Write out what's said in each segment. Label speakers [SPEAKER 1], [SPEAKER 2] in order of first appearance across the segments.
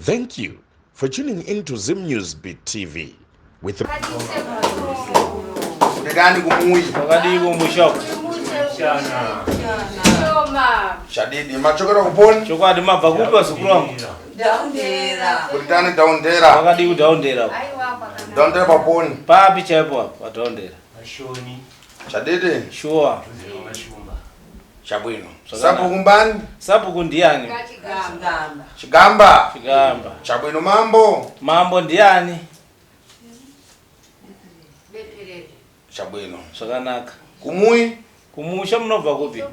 [SPEAKER 1] Thank you for tuning in to Zim News Beat TV with
[SPEAKER 2] Ndikani kumuyi.
[SPEAKER 3] Wakadii kumusha uku?
[SPEAKER 2] Chadidi machokera kuponi.
[SPEAKER 3] Chokwadi mabva kupi vazukuru vangu?
[SPEAKER 4] Daundera.
[SPEAKER 2] Kutani daundera.
[SPEAKER 3] Wakadii kudaundera uku?
[SPEAKER 2] Daundera paponi.
[SPEAKER 3] Papi chaipo apa padaundera?
[SPEAKER 5] Mashoni.
[SPEAKER 2] Chadidi.
[SPEAKER 3] Sure.
[SPEAKER 5] Mashumba.
[SPEAKER 2] Chabwino.
[SPEAKER 3] Zvakanaka.
[SPEAKER 2] Sabhuku mbani?
[SPEAKER 3] Sabhuku ndiani?
[SPEAKER 4] Chigamba.
[SPEAKER 2] Chigamba.
[SPEAKER 3] Chigamba.
[SPEAKER 2] Chabwino mambo.
[SPEAKER 3] Mambo ndiani?
[SPEAKER 2] Chabwino.
[SPEAKER 3] Zvakanaka.
[SPEAKER 2] Kumui.
[SPEAKER 3] Kumusha munobva kupi?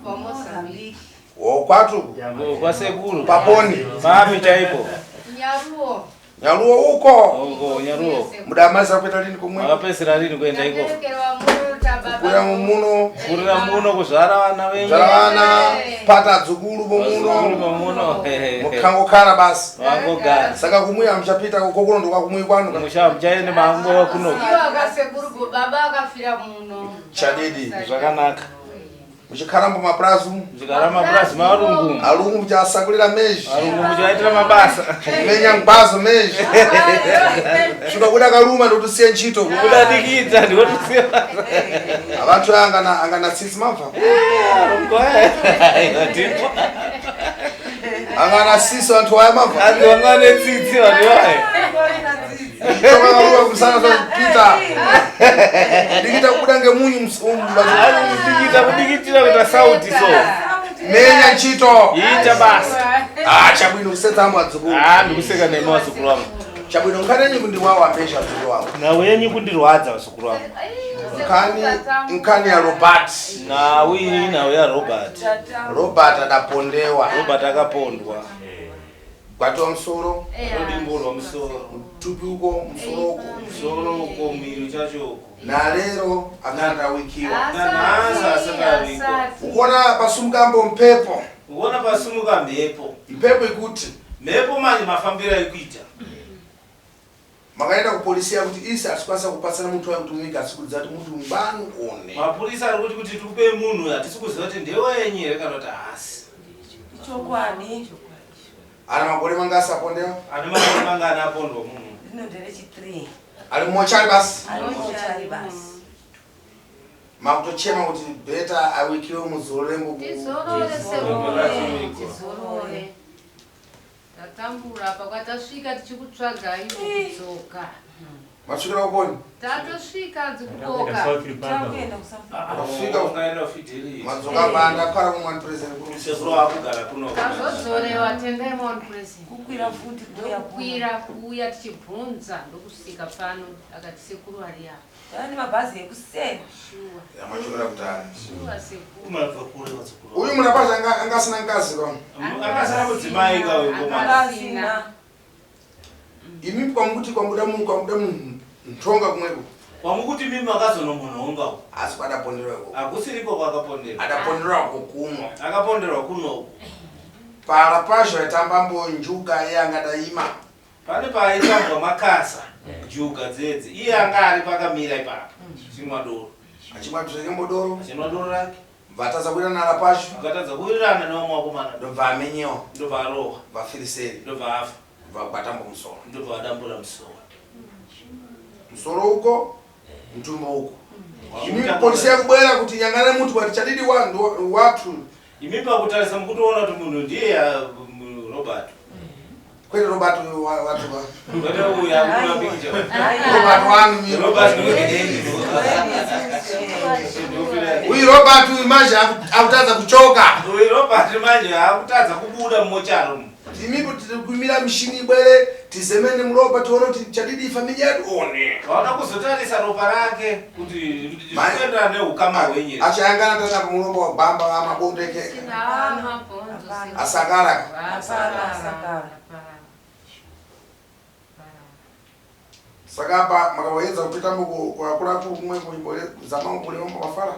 [SPEAKER 2] Wokwatu.
[SPEAKER 3] Kwasekuru.
[SPEAKER 2] Paponi.
[SPEAKER 3] Papi chaipo?
[SPEAKER 6] Nyaruo.
[SPEAKER 2] Nyaruo uko.
[SPEAKER 3] Uko Nyaruo.
[SPEAKER 2] Mudamaliza kuita lini kumui?
[SPEAKER 3] Makapedzisira rini kuenda ikoko?
[SPEAKER 6] Taberekerwa muno tababa.
[SPEAKER 2] Kuya muno.
[SPEAKER 3] Kurira muno kuzvara vana venyu.
[SPEAKER 2] Zvara vana pata dzukuru
[SPEAKER 3] Vazukuru
[SPEAKER 2] muno.
[SPEAKER 3] vamuno.
[SPEAKER 2] Mukangokara basi.
[SPEAKER 3] Vangogara.
[SPEAKER 2] Saka kumui hamuchapita uko kuno ndokwakumui kwanu.
[SPEAKER 3] Kumusha muchaende mangova kuno.
[SPEAKER 6] Iwo akasekuru baba akafira muno.
[SPEAKER 2] Chadidi.
[SPEAKER 3] Zvakanaka.
[SPEAKER 2] Muchikharambo mapurazi umu.
[SPEAKER 3] Muchigara mapurazi mavarungu.
[SPEAKER 2] Alungu muchasakulira mezhi.
[SPEAKER 3] Varungu muchivaitira mabasa.
[SPEAKER 2] Menya ngwazo mezhi. Svika kaluma ndikuti ntchito.
[SPEAKER 3] Kudadikidza ndikotusiya.
[SPEAKER 2] Abantu angana angana tsitsi mabva.
[SPEAKER 3] Varungu aya. Ndipo.
[SPEAKER 2] Angana sisi anthu aya mabva.
[SPEAKER 3] Anzi vanga netsitsi vanhu vaya.
[SPEAKER 2] Toka kaluma kumsana so Peter. Ndikita kubuda ngemunyu
[SPEAKER 3] Anzi kudikita kudikitira kuita sauti so.
[SPEAKER 2] Menya ntchito.
[SPEAKER 3] Ita basa.
[SPEAKER 2] Ah chabwino kusetsa ambo adzukulu.
[SPEAKER 3] Ah ndikuseka nemi vazukuru vangu.
[SPEAKER 2] Chabwino nkhani yenyu kundiwawa mesha adzukulu wangu.
[SPEAKER 3] Nhau yenyu kundirwadza vazukuru vangu.
[SPEAKER 2] Nkhani nkhani ya Robert.
[SPEAKER 3] Nhau iyi nhau yaRobert.
[SPEAKER 2] Robert adapondewa.
[SPEAKER 3] Robert akapondwa.
[SPEAKER 2] Gwatiwa musoro,
[SPEAKER 3] Rodimburwa musoro.
[SPEAKER 2] mutupi uko, musoro uko.
[SPEAKER 3] Musoro uko miro chacho uko.
[SPEAKER 2] Nalero akanawikiwa.
[SPEAKER 3] Nanhasi asati avigwa.
[SPEAKER 2] Ukuona pasumukambo mpepo.
[SPEAKER 3] Ukuona pasumuka mhepo.
[SPEAKER 2] Mpepo ikuti
[SPEAKER 3] Mhepo manje mafambiro aikuita.
[SPEAKER 2] makaenda kupolisi yakuti isi asikwanisa kupatsana munthu wayo kuti muiga asikudza kuti munthu ngwani one.
[SPEAKER 3] Mapurisa ari kuti kuti tikupe munhu hatisi kuziva kuti ndewenyu here kana kuti haasi.
[SPEAKER 4] Chokwadi.
[SPEAKER 2] Ana makore manga asapondewa.
[SPEAKER 3] Ane makore mangani apondwa munhu?
[SPEAKER 4] Rino nderechi3.
[SPEAKER 2] Ali mochari basi.
[SPEAKER 4] Ari mochari basi.
[SPEAKER 2] Makutochema kuti beta awikiwe muzorore mbo.
[SPEAKER 6] Tizorore sekuru. Tizorore. Tatambura apa kwatasvika tichikutsvaga iwo kudzoka.
[SPEAKER 2] Masvikira kuponi.
[SPEAKER 6] Tatosvika
[SPEAKER 5] Takaenda
[SPEAKER 6] dzikukoka.
[SPEAKER 5] South Republic.
[SPEAKER 4] Takuenda kuSouth
[SPEAKER 2] Wasvika.
[SPEAKER 3] Ukaenda kuFidelity.
[SPEAKER 2] Madzoka banda kara kumwani president kuru.
[SPEAKER 3] Sekuru akugara kuno.
[SPEAKER 6] Tazodzorewa tendai mon president.
[SPEAKER 4] Kukwira futi kuuya kuno.
[SPEAKER 6] Ndokukwira kuuya tichibvunza ndokusvika pano akati sekuru ari apa.
[SPEAKER 4] Tava nemabhazi ekuseni.
[SPEAKER 6] Shuwa.
[SPEAKER 2] Yamachokera kutali.
[SPEAKER 6] Shuwa sekuru.
[SPEAKER 3] Mabva kure vazukuru.
[SPEAKER 2] Uyu munapazha anga angasina mkazi kwa.
[SPEAKER 3] Akasara mudzimai kawe ngoma.
[SPEAKER 4] Asina.
[SPEAKER 2] Imi kwamukuti kwamuda munhu kwamuda munhu ntonga kumweko.
[SPEAKER 3] Kwamukuti mimi makazonomunhonga uko.
[SPEAKER 2] Asi kwadaponderwa ikoko.
[SPEAKER 3] Hakusiriko kwakaponderwa.
[SPEAKER 2] Adaponderwa kukuno.
[SPEAKER 3] Akaponderwa kunoku.
[SPEAKER 2] Para pazho aitamba mbo njuga iye angadaima.
[SPEAKER 3] Pane paaitambwa makasa njuga dzedzi. Iye anga ari pakamira ipapo. Achimwa doro.
[SPEAKER 2] Achimwa zvake mbodoro.
[SPEAKER 3] Achinwa doro rake.
[SPEAKER 2] Vatadza kuwirirana napazho.
[SPEAKER 3] Akatadza kuwirirana nevamwe vakomana.
[SPEAKER 2] Ndobva amenyewa.
[SPEAKER 3] Ndobva arohwa.
[SPEAKER 2] Vafiriseri.
[SPEAKER 3] Ndobva afa.
[SPEAKER 2] Vabata musoro.
[SPEAKER 3] Ndobva adambura musoro.
[SPEAKER 2] Musoro uko, mtumbo uko. Imi polisi yakubwera kuti nyang'ana mutu wati chadidi wa ndo- watu.
[SPEAKER 3] Imi pakutarisa mukutoona kuti munhu ndiye Robert.
[SPEAKER 2] Kwete Robert watu wa.
[SPEAKER 3] Kwete uyu akuna picture.
[SPEAKER 2] Robert wanu mi.
[SPEAKER 3] Robert
[SPEAKER 2] Uyu Robert uyu manje akutadza kuchoka.
[SPEAKER 3] uyu Robert manje akutadza kubuda mumocharo umu.
[SPEAKER 2] Imi kuti kumira mishini ibwere tizemene muropa tione kuti chadidi familia yedu one.
[SPEAKER 3] Vaona kuzotarisa ropa rake kuti zvinoenderana neukama hwenyu here.
[SPEAKER 2] Achayangana tana kumuropa wagwamba amabondeke.
[SPEAKER 6] Sina mabhonzo sekuru.
[SPEAKER 2] Asakara.
[SPEAKER 4] Hapana, asakara.
[SPEAKER 6] Hapana.
[SPEAKER 2] Saka apa makaboedza kupita muku kwakuraku kumwe kuimbole zama kulemba mafara.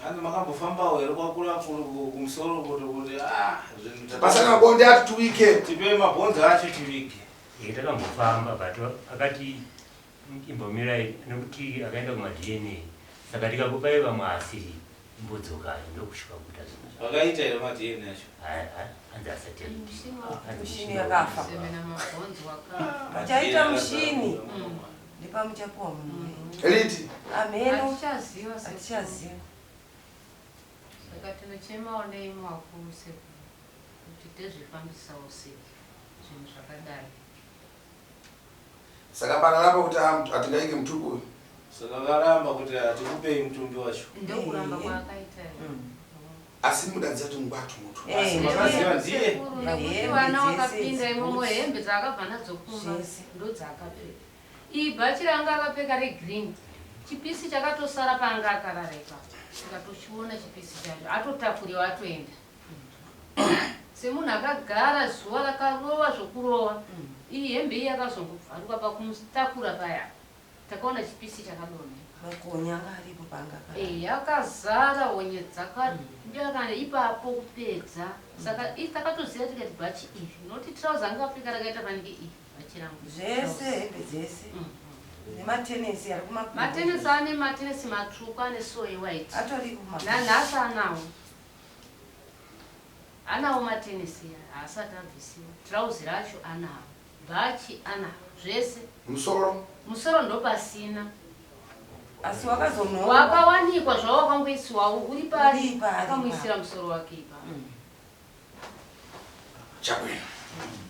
[SPEAKER 3] Hanzi makambofambawo here kwakura kumusoro kuti kuti ah zvinhu
[SPEAKER 2] Pasana mabonde ati tuwike.
[SPEAKER 3] tipe mabhonzo acho tivige.
[SPEAKER 5] Takambofamba but akati imbomirai nekuti akaenda kuma DNA saka tikakupai vamwe asiri. Imbodzokai ndokusvika kuita zvinhu zva
[SPEAKER 3] Vakaita here maDNA acho?
[SPEAKER 5] Hanzi asati aiti.
[SPEAKER 4] Mushini yakafa.
[SPEAKER 6] Semena mabhonzo wakafa.
[SPEAKER 4] Pachaita mushini ndepamuchapuwa munhu.
[SPEAKER 2] Liti
[SPEAKER 4] Ameno
[SPEAKER 6] Hatichaziva sekuru.
[SPEAKER 4] hatichaziva.
[SPEAKER 6] Saka tinochemawo neimwe wakuru sekuru kuti tezvifambisawo sei zvinhu zvakadai.
[SPEAKER 2] Saka panalapa kuti hatingaike mutuku uyu.
[SPEAKER 3] Saka varamba kuti hatikupei mutumbi wacho.
[SPEAKER 6] Ndokuramba kwaakaita.
[SPEAKER 2] Asi mudadziza kuti ngwatu mutu.
[SPEAKER 3] Asi makaziva ndiye.
[SPEAKER 6] Sekuru, nekuti
[SPEAKER 4] Hembe
[SPEAKER 6] vana
[SPEAKER 4] dzese
[SPEAKER 6] wakapinda
[SPEAKER 4] idzi,
[SPEAKER 6] imomo
[SPEAKER 4] boots.
[SPEAKER 6] hembe dzaakabva nadzo kumba
[SPEAKER 4] Zvese.
[SPEAKER 6] ndodzaakapfeka. Iyi bhachi raanga akapfeka regreen, chipisi chakatosara paanga akarara ipapo, tikatochiona chipisi chacho, atotakuriwa atoenda. Semunhu akagara zuva rakarova zvokurova, iyi hembe iyi yakazongobvaruka pakumutakura paya, takaona chipisi chakadonha.
[SPEAKER 4] Makonya anga aripo paanga akarara.
[SPEAKER 6] Yakazara honye dzakandakana ipapo kupedza. Saka takatoziva tikati bhachi iri noti trouser anga apfeka rakaita panenge iri bhachi rangu.
[SPEAKER 4] Zvese hembe dzese. Nematenesi ari kumakumbo.
[SPEAKER 6] Matenesi, ane matenesi matsvuku ane soe white.
[SPEAKER 4] Atori kumakumbo.
[SPEAKER 6] Nanhasi anawo. Anawo matenesi haasati abvisiwa. Trouser racho anawo. Bhachi anawo. Zvese.
[SPEAKER 2] Musoro.
[SPEAKER 6] Musoro ndopasina.
[SPEAKER 4] Asi wakazonhongwa.
[SPEAKER 6] Wakawanikwa zvawo wakangoisiwawo uri pari.
[SPEAKER 4] Uri pari.
[SPEAKER 6] Akamuisira musoro wake ipapo.
[SPEAKER 2] Chabwino.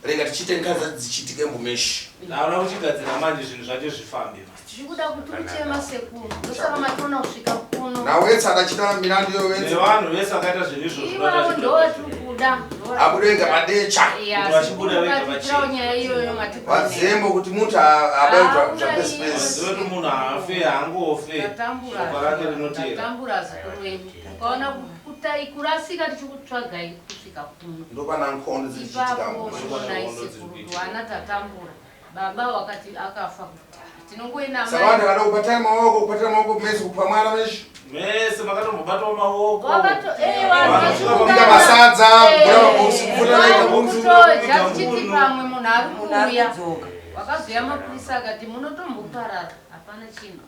[SPEAKER 2] Rega tichiite nkazi dzichitike mbumeshi.
[SPEAKER 3] Naona kuchigadzira manje zvinhu zvacho zvifambe.
[SPEAKER 6] Tichikuda kuti kuchema sekuru. Ndosaka mationa kusvika kuno.
[SPEAKER 2] Nawetsa adachita milandu yowetsa.
[SPEAKER 3] Nevanhu vese vakaita zvinhu izvozvo.
[SPEAKER 6] Ivavo ndovatiri kuda.
[SPEAKER 2] Abude ega padecha.
[SPEAKER 3] Kuti vachibuda vega pachena.
[SPEAKER 6] Nyaya iyoyo matigone.
[SPEAKER 2] Vadzembo kuti mutu abaye zvapesipesi.
[SPEAKER 3] Zive kuti munhu haafe, haangofe.
[SPEAKER 6] Tatambura.
[SPEAKER 3] Ropa rake rinotera.
[SPEAKER 6] Tatambura zukuru wenyu. Ukaona kutai kurasika tichikutsvagai kusvika kuno.
[SPEAKER 2] Ndopana nkhondo dzichiitika
[SPEAKER 6] Ipapo
[SPEAKER 2] mbumeshi.
[SPEAKER 6] chionai sekuru vana tatambura. Baba wakati akafa kudhara. Tinongoenda
[SPEAKER 2] Saka vanhu vakada kubatana maoko, kubatana maoko mese kupa mwana meshi.
[SPEAKER 3] Mese makatombobatwa maoko.
[SPEAKER 6] Wakato vanhu
[SPEAKER 3] Vanhu
[SPEAKER 2] Kubika masadza, kugura mabhokisi, kupfuta vega bhokisi.
[SPEAKER 6] Kutoja tichiti pamwe munhu ari
[SPEAKER 4] Munhu ari
[SPEAKER 6] kuuya.
[SPEAKER 4] kudzoka.
[SPEAKER 6] Wakazoya mapurisa akati munotomboparara hapana chinhu.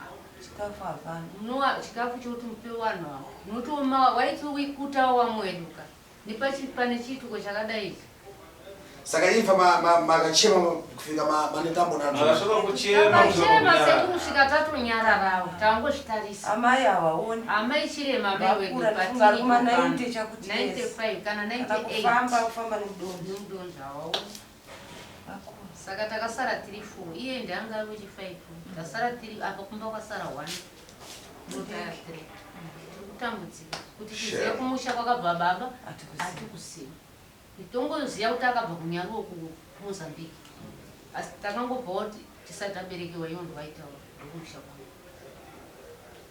[SPEAKER 4] Chikafu hapana.
[SPEAKER 6] Munowa chikafu chokuti mupe vanhu ava. Munotooma waiti wikutawo wamweduka. Nepachi pane chiitiko chakadai ichi.
[SPEAKER 2] Saka imfa makachema kufika manetambo nadzo.
[SPEAKER 3] Makasvika kuchema kusvika
[SPEAKER 6] Takachema
[SPEAKER 3] kunyarara.
[SPEAKER 6] sekuru kusvika tatonyararawo tangozvitarisa.
[SPEAKER 4] Amai havaoni.
[SPEAKER 6] Amai chirema amai wedu
[SPEAKER 4] Vakura ndifunga ari kuma 90 chakuti yes.
[SPEAKER 6] 95 kana
[SPEAKER 4] Kana
[SPEAKER 6] 98.
[SPEAKER 4] kufamba kufamba nemudonzvo.
[SPEAKER 6] Nemudonzvo hawaoni.
[SPEAKER 4] Vakura.
[SPEAKER 6] Saka takasara tiri 4 iye ndianga ari wechi5, tasara tiri apa kumba kwasara 1 motaya 3. Tiri kutambudzika kuti tizive
[SPEAKER 2] Sure.
[SPEAKER 6] kumusha kwakabva baba.
[SPEAKER 4] Hatikuziva.
[SPEAKER 6] Hatikuziva, tongoziva kuti akabva kunyaruwo kuMozambique, asi takangobvawo tisati taberekewa. Iwo ndwaitaura ndokumusha kwangu.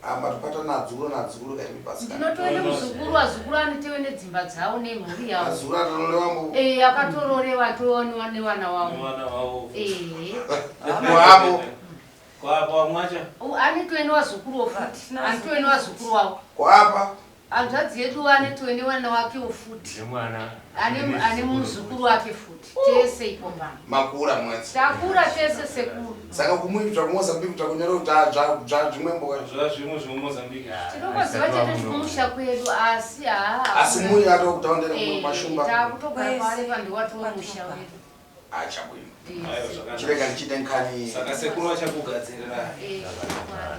[SPEAKER 2] Amatopata nadzukuru nadzukuru kaimi pasika.
[SPEAKER 6] Ndinotoende muzukuru, vazukuru anitewe nedzimba dzavo nemhuri yavo.
[SPEAKER 2] Azukuru atorolewa.
[SPEAKER 6] Akatororewa atooniwa nevana wavo.
[SPEAKER 3] Nevana vavo.
[SPEAKER 2] Muhamo.
[SPEAKER 3] Kwapo vamwacha.
[SPEAKER 6] Anitoene vazukuru futi,
[SPEAKER 4] Hatina.
[SPEAKER 6] anitoene vazukuru wavo.
[SPEAKER 2] Kwapa.
[SPEAKER 6] Hanzvadzi yedu anitoene vana wakewo futi.
[SPEAKER 5] Nemwana.
[SPEAKER 6] Ane muzukuru wake futi, tese ipo pano.
[SPEAKER 2] Makura mwedzi.
[SPEAKER 6] Takura tese sekuru.
[SPEAKER 2] Saka kumuitwa kuMozambique takunyora kuti zvimwembo.
[SPEAKER 3] Zvazvimwe zvemuMozambique.
[SPEAKER 6] Tinongoziva chete kumusha kwedu, asi haa.
[SPEAKER 2] Asi muyi atokutaundera mashumba.
[SPEAKER 6] Takutogara paari pandiwatiwo musha wedu.
[SPEAKER 2] Achabwino.
[SPEAKER 3] Aiwa, zvakanaka.
[SPEAKER 2] Chirega ndichiite nkani.
[SPEAKER 3] Saka sekuru vachakugadzirira.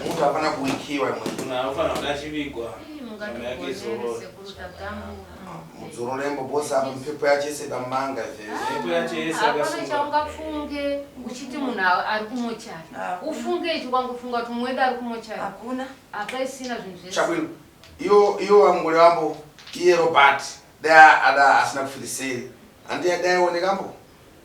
[SPEAKER 2] Mutu hapana kuikiwa imwe.
[SPEAKER 3] Munhu anofanira kuti achivigwa. Nyama yake
[SPEAKER 6] Mungatogondere
[SPEAKER 3] izorore.
[SPEAKER 6] sekuru, tatambura.
[SPEAKER 2] Mudzororembo bhosi apo mpepo yacho yese damanga izvezvi.
[SPEAKER 3] Mhepo yacho yese
[SPEAKER 6] Hapana
[SPEAKER 3] yakasungwa.
[SPEAKER 6] chaungafunge uchiti munhu ari kumochari.
[SPEAKER 4] Hakuna.
[SPEAKER 6] Ufunge ichi wangofunga kuti mwedu ari kumochari.
[SPEAKER 4] Hakuna.
[SPEAKER 6] Apaisina zvinhu zvese.
[SPEAKER 2] Chabwino. Iyo wangole wambo iye Robert dai ada asina kufiliseri. Handiye dai onekambo.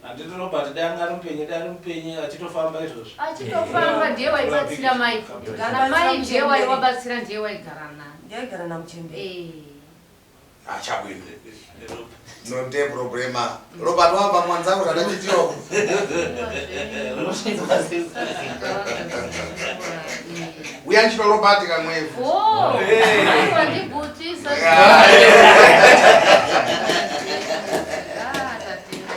[SPEAKER 3] Handiti Robert dai anga ari mupenyu, dai ari mupenyu achitofamba izvozvo.
[SPEAKER 6] Achitofamba ndiye waibatsira mai futi. Kana mai ndiye waiwabatsira, ndiye waigara naye.
[SPEAKER 4] Ndaigara namuchembere.
[SPEAKER 2] Achabwino. No nde problema. Robert wamba mwanzangu zvadachitiwa. Uya nchito Robert kamwevu.
[SPEAKER 6] Oh, wandigutisa. Ah, tatenda.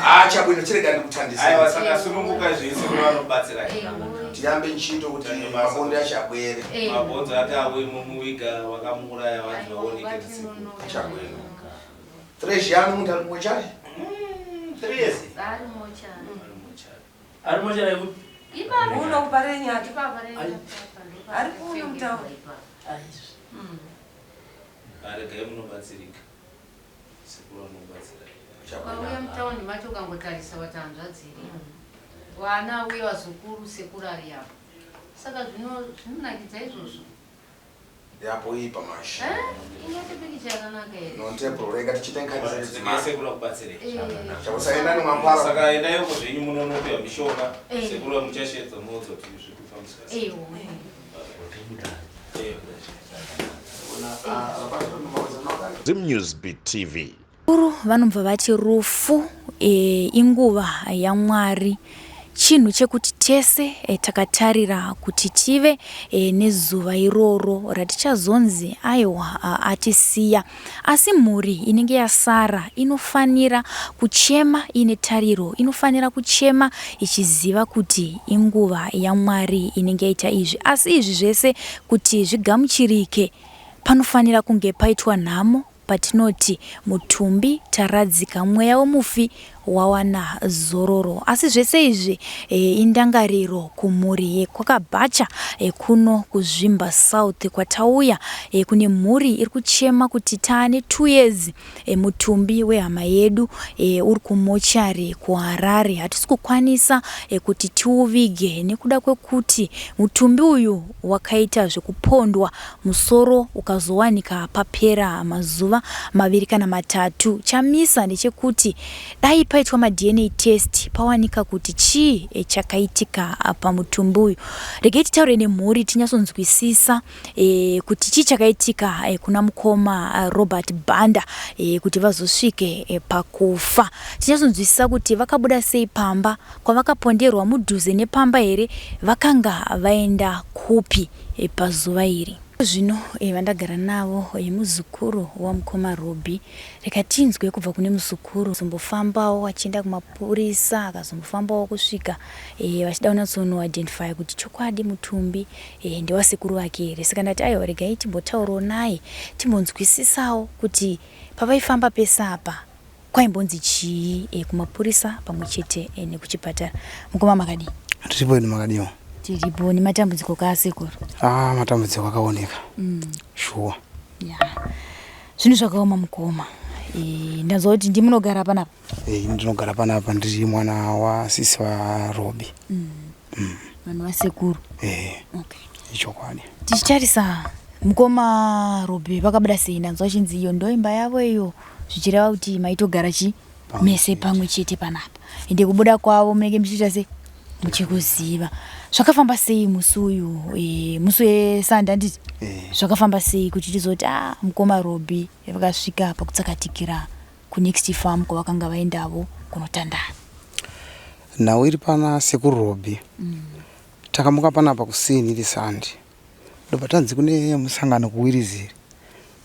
[SPEAKER 2] Achabwino, chirega ndikuthandise.
[SPEAKER 3] Aiwa, saka sununguka zvese, kune vanobatsirai.
[SPEAKER 2] Tiyambe ntchito kuti
[SPEAKER 3] Tiyambe basa.
[SPEAKER 2] mabonde acho abwere.
[SPEAKER 3] Mabhonzo ati auye mumuviga vakamuuraya vanhu vaoneke risekuru.
[SPEAKER 2] Chabwino. Treasure yanu munthu ali mochari?
[SPEAKER 3] 3 years.
[SPEAKER 6] Ari mochari.
[SPEAKER 3] Ari mochari.
[SPEAKER 7] Ari mochari yekuti
[SPEAKER 6] Ipapo.
[SPEAKER 4] Uno kuParirenyatwa.
[SPEAKER 6] Ipapo
[SPEAKER 7] Ai.
[SPEAKER 4] Ari kuno mutauni.
[SPEAKER 3] Aregai munobatsirika. Sekuru vanobatsira.
[SPEAKER 6] Ukauya mutaundi macho ukangotarisa wati hanzvadzi iri. Vana uye vazukuru sekuru ari apo. Saka zvinonakidza izvozvo.
[SPEAKER 2] Yapo iyi pamashe.
[SPEAKER 6] Eh? Ingati pikicha yakanaka here?
[SPEAKER 2] Nontepo rega tichite nkhani
[SPEAKER 3] Regai
[SPEAKER 2] zechidzimai.
[SPEAKER 3] sekuru akubatsirei.
[SPEAKER 2] Chakusaendani mwampara.
[SPEAKER 3] Saka endaiwo zvenyu munonopiwa mishonga.
[SPEAKER 6] Eh.
[SPEAKER 3] Sekuru muchashedza moudza kuti zviri kufambiswa sei.
[SPEAKER 6] Ewo.
[SPEAKER 3] Eh.
[SPEAKER 1] Zim News Beat TV.
[SPEAKER 8] Vakuru vanobva vati rufu inguva yaMwari. Chinhu chekuti tese takatarira kuti tive nezuva iroro ratichazonzi aiwa atisiya. Asi mhuri inenge yasara inofanira kuchema iine tariro, inofanira kuchema ichiziva kuti inguva yaMwari inenge yaita izvi. Asi izvi zvese kuti zvigamuchirike panofanira kunge paitwa nhamo patinoti mutumbi taradzika mweya wemufi wawana zororo. Asi zvese izvi indangariro kumhuri yekwaKabhacha kuno kuZvimba South kwatauya kune mhuri iri kuchema kuti taane 2 years mutumbi wehama yedu uri kumochari kuHarare. Hatisi kukwanisa kuti tiuvige nekuda kwekuti mutumbi uyu wakaita zvekupondwa musoro ukazowanika papera mazuva 2 kana 3. Chamisa ndechekuti dai paitwa maDNA test pawanika kuti chii chakaitika pamutumbi uyu. Regai titaure nemhuri tinyatsonzwisisa kuti chii chakaitika kuna mukoma Robert Banda kuti vazosvike pakufa. Tinyatsonzwisisa kuti vakabuda sei pamba, kwavakaponderwa mudhuze nepamba here, vakanga vaenda kupi pazuva iri. Zvino vandagara navo muzukuru wamukoma Robbie. Rega tinzwe kubva kune muzukuru azombofambawo achienda kumapurisa, akazombofambawo kusvika vachida kunyatsonoidentify kuti chokwadi mutumbi ndewasekuru vake here. Saka ndati aiwa regai timbotaurawo naye timbonzwisisawo kuti pavaifamba pese apa kwaimbonzi chii kumapurisa pamwe chete nekuchipatara. Mukoma makadii?
[SPEAKER 9] Tiripo inu, makadiwa?
[SPEAKER 8] Tiripo nematambudziko kaasekuru.
[SPEAKER 9] Ah, matambudziko akaoneka. Shuwa.
[SPEAKER 8] Ya, zvinhu zvakaoma mukoma. Ndanzwa kuti ndimunogara panapa.
[SPEAKER 9] Eh, ndinogara panapa, ndiri mwana wasisi vaRobi.
[SPEAKER 8] Vanhu vasekuru.
[SPEAKER 9] Eh,
[SPEAKER 8] Okay.
[SPEAKER 9] ichokwadi.
[SPEAKER 8] Tichitarisa mukoma Robi vakabuda sei, ndanzwa chinzi iyo ndo imba yavo iyo, zvichireva kuti maitogara chi
[SPEAKER 9] Pamwe
[SPEAKER 8] mese
[SPEAKER 9] chete.
[SPEAKER 8] Pamwe chete panapa, ende kubuda kwavo munenge muchiita sei, muchikuziva. Zvakafamba sei musi uyu, musi weSande handiti?
[SPEAKER 9] Eh.
[SPEAKER 8] Zvakafamba sei kuti tizoti a mukoma Robi vakasvika pakutsakatikira kunext farm kwavakanga vaendavo kunotandara?
[SPEAKER 9] Nhau iri pana sekuru Robi. Takamuka panapa kuseni iri Sande. Ndobva tanzi kune musangano kuWiriziri.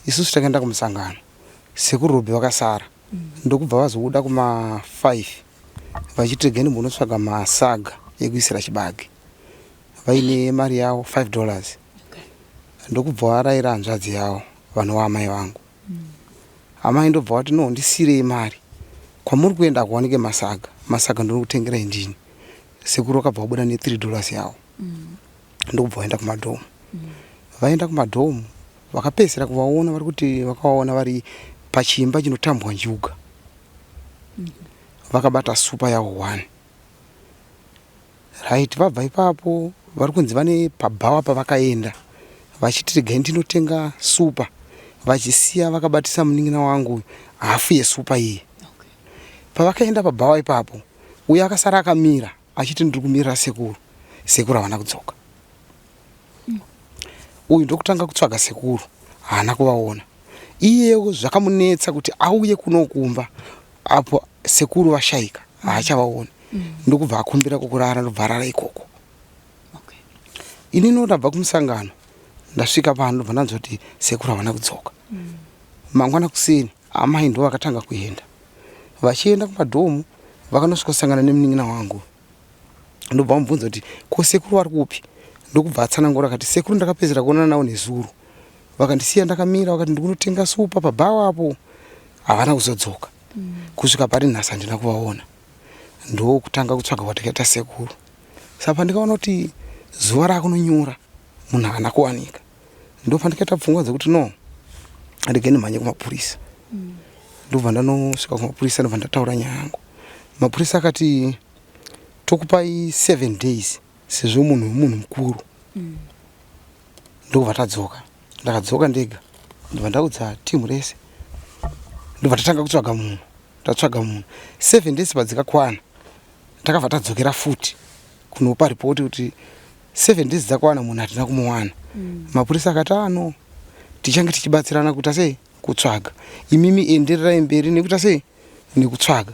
[SPEAKER 9] Isusu takaenda kumusangano. Sekuru Robi vakasara. Ndokubva vazobuda kuma 5 vachiti regai ndimbonotsvaga masaga ekuisira chibage. Vaine mari yavo $5. Ndokubva varayira hanzvadzi yavo vanova amai vangu. Amai ndobva vati no, ndisiyirei mari. Kwamuri kuenda hakuwanike masaga. Masaga ndinokutengerai ndini. Sekuru vakabva vabuda ne $3 yavo. Ndokubva vaenda kumadhomu. Vaenda kumadhomu vakapedzisira kuvaona vari kuti vakavaona vari pachimba chinotambwa njuga. Vakabata supa yavo 1. Right, vabva ipapo vari kunzi vane pabhawa pavakaenda vachiti regai ndinotenga supa, vachisiya vakabatisa munin'ina wangu hafu yesupa iyi. Pavakaenda pabhawa ipapo, uyo akasara akamira achiti ndiri kumirira sekuru. Sekuru havana kudzoka. Uyu ndokutanga kutsvaga sekuru, haana kuvaona. Iyewo zvakamunetsa kuti auye kuno kumba apo sekuru vashaika, haachavaoni. Ndokubva akumbira kwokurara, ndobva arara ikoko. Inini ndabva kumusangano, ndasvika pano ndobva ndanzwa kuti sekuru havana kudzoka. Mangwana kuseni amai ndo vakatanga kuenda. Vachienda kumadhomu vakanosvikosangana nemunin'ina wangu. Ndobva vamubvunza kuti ko sekuru vari kupi, ndokubva atsanangura akati sekuru ndakapedzera kuonana navo nezuro, vakandisiya ndakamira, vakati ndikunotenga supa pabhawa apo, havana kuzodzoka kusvika pari nhasi handina kuvaona. Ndokutanga kutsvaga kwatakaita sekuru. Saka pandikaona kuti zuva rakunonyura munhu haana kuwanika, ndopandikaita pfungwa dzekuti no, rege ndimhanye kumapurisa. Ndobva ndanosvika kumapurisa, ndobva ndataura nyaya yangu. Mapurisa akati tokupai 7 days sezvo munhu munhu mukuru. Ndobva tadzoka, ndakadzoka ndega, ndobva ndaudza timu rese, ndobva tatanga kutsvaga munhu. Tatsvaga munhu 7 days padzikakwana, takabva tadzokera futi kunopa ripoti kuti 7 days dzakwana, munhu hatina kumuwana. Mapurisa akati ano tichange tichibatsirana kuita sei kutsvaga, imimi endererai mberi nekuita sei nekutsvaga.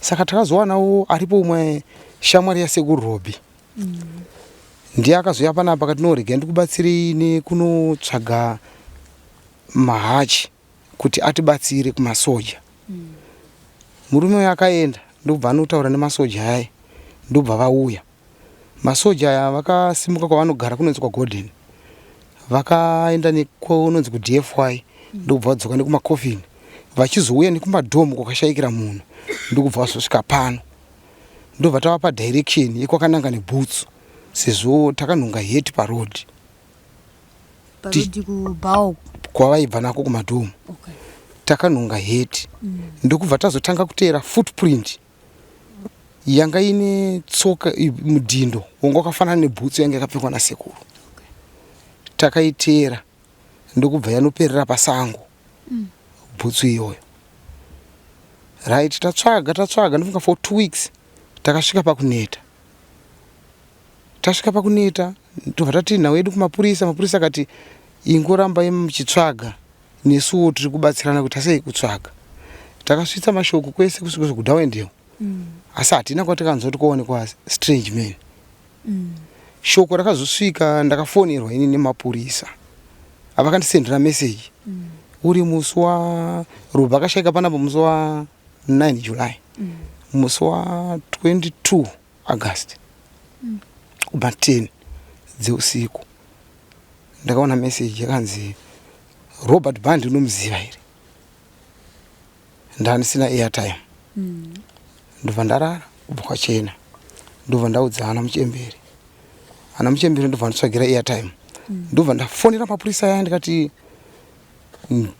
[SPEAKER 9] Saka takazowanawo aripo umwe shamwari yasekuru Robi, ndiye akazouya panapa akati no, regai ndikubatsirei nekunotsvaga mahachi kuti atibatsire kumasoja. Murume uyu akaenda ndobva anotaura nemasoja aya, ndobva vauya masoja aya, vakasimuka kwavanogara kunonzi kwaGorden, vakaenda nekunonzi kuDFY, ndokubva vadzoka nekumakofini, vachizouya nekumadhomu kwakashayikira munhu, ndokubva vazosvika pano, ndobva tavapa direction yekwakananga nebhutsu, sezvo takanhonga heti paroad.
[SPEAKER 8] Parodi kubhawa
[SPEAKER 9] kwavaibva nako kumadhomu. Takanhonga heti, ndokubva tazotanga kuteera footprint yanga ine tsoka, mudhindo wanga wakafanana nebhutsu yanga yakapfekwa nasekuru. Takaiteera ndokubva yanoperera pasango bhutsu iyoyo. Right, tatsvaga tatsvaga, ndofunga for 2 weeks, takasvika pakuneta. Tasvika pakuneta, tobva tati nhau yedu kumapurisa. Mapurisa akati ingorambai muchitsvaga, nesuwo tiri kubatsirana kuita sei kutsvaga. Takasvitsa mashoko kwese kusvika kuDarwendale, asi hatina kwatikanzwa kuti kwaonekwa strange man. Shoko rakazosvika, ndakafonerwa ini nemapurisa, avakandisendera meseji uri musi wa Robha akashaika panapa musi wa 9 July, musi wa 22 August kuma 10 dzeusiku ndakaona meseji yakanzi, "Robert Band unomuziva here?" Ndandisina airtime, ndobva ndarara kubva kwachena, ndobva ndaudza ana muchembere. Ana muchembere ndobva nditsvagira airtime, ndobva ndafonera mapurisa aya, ndikati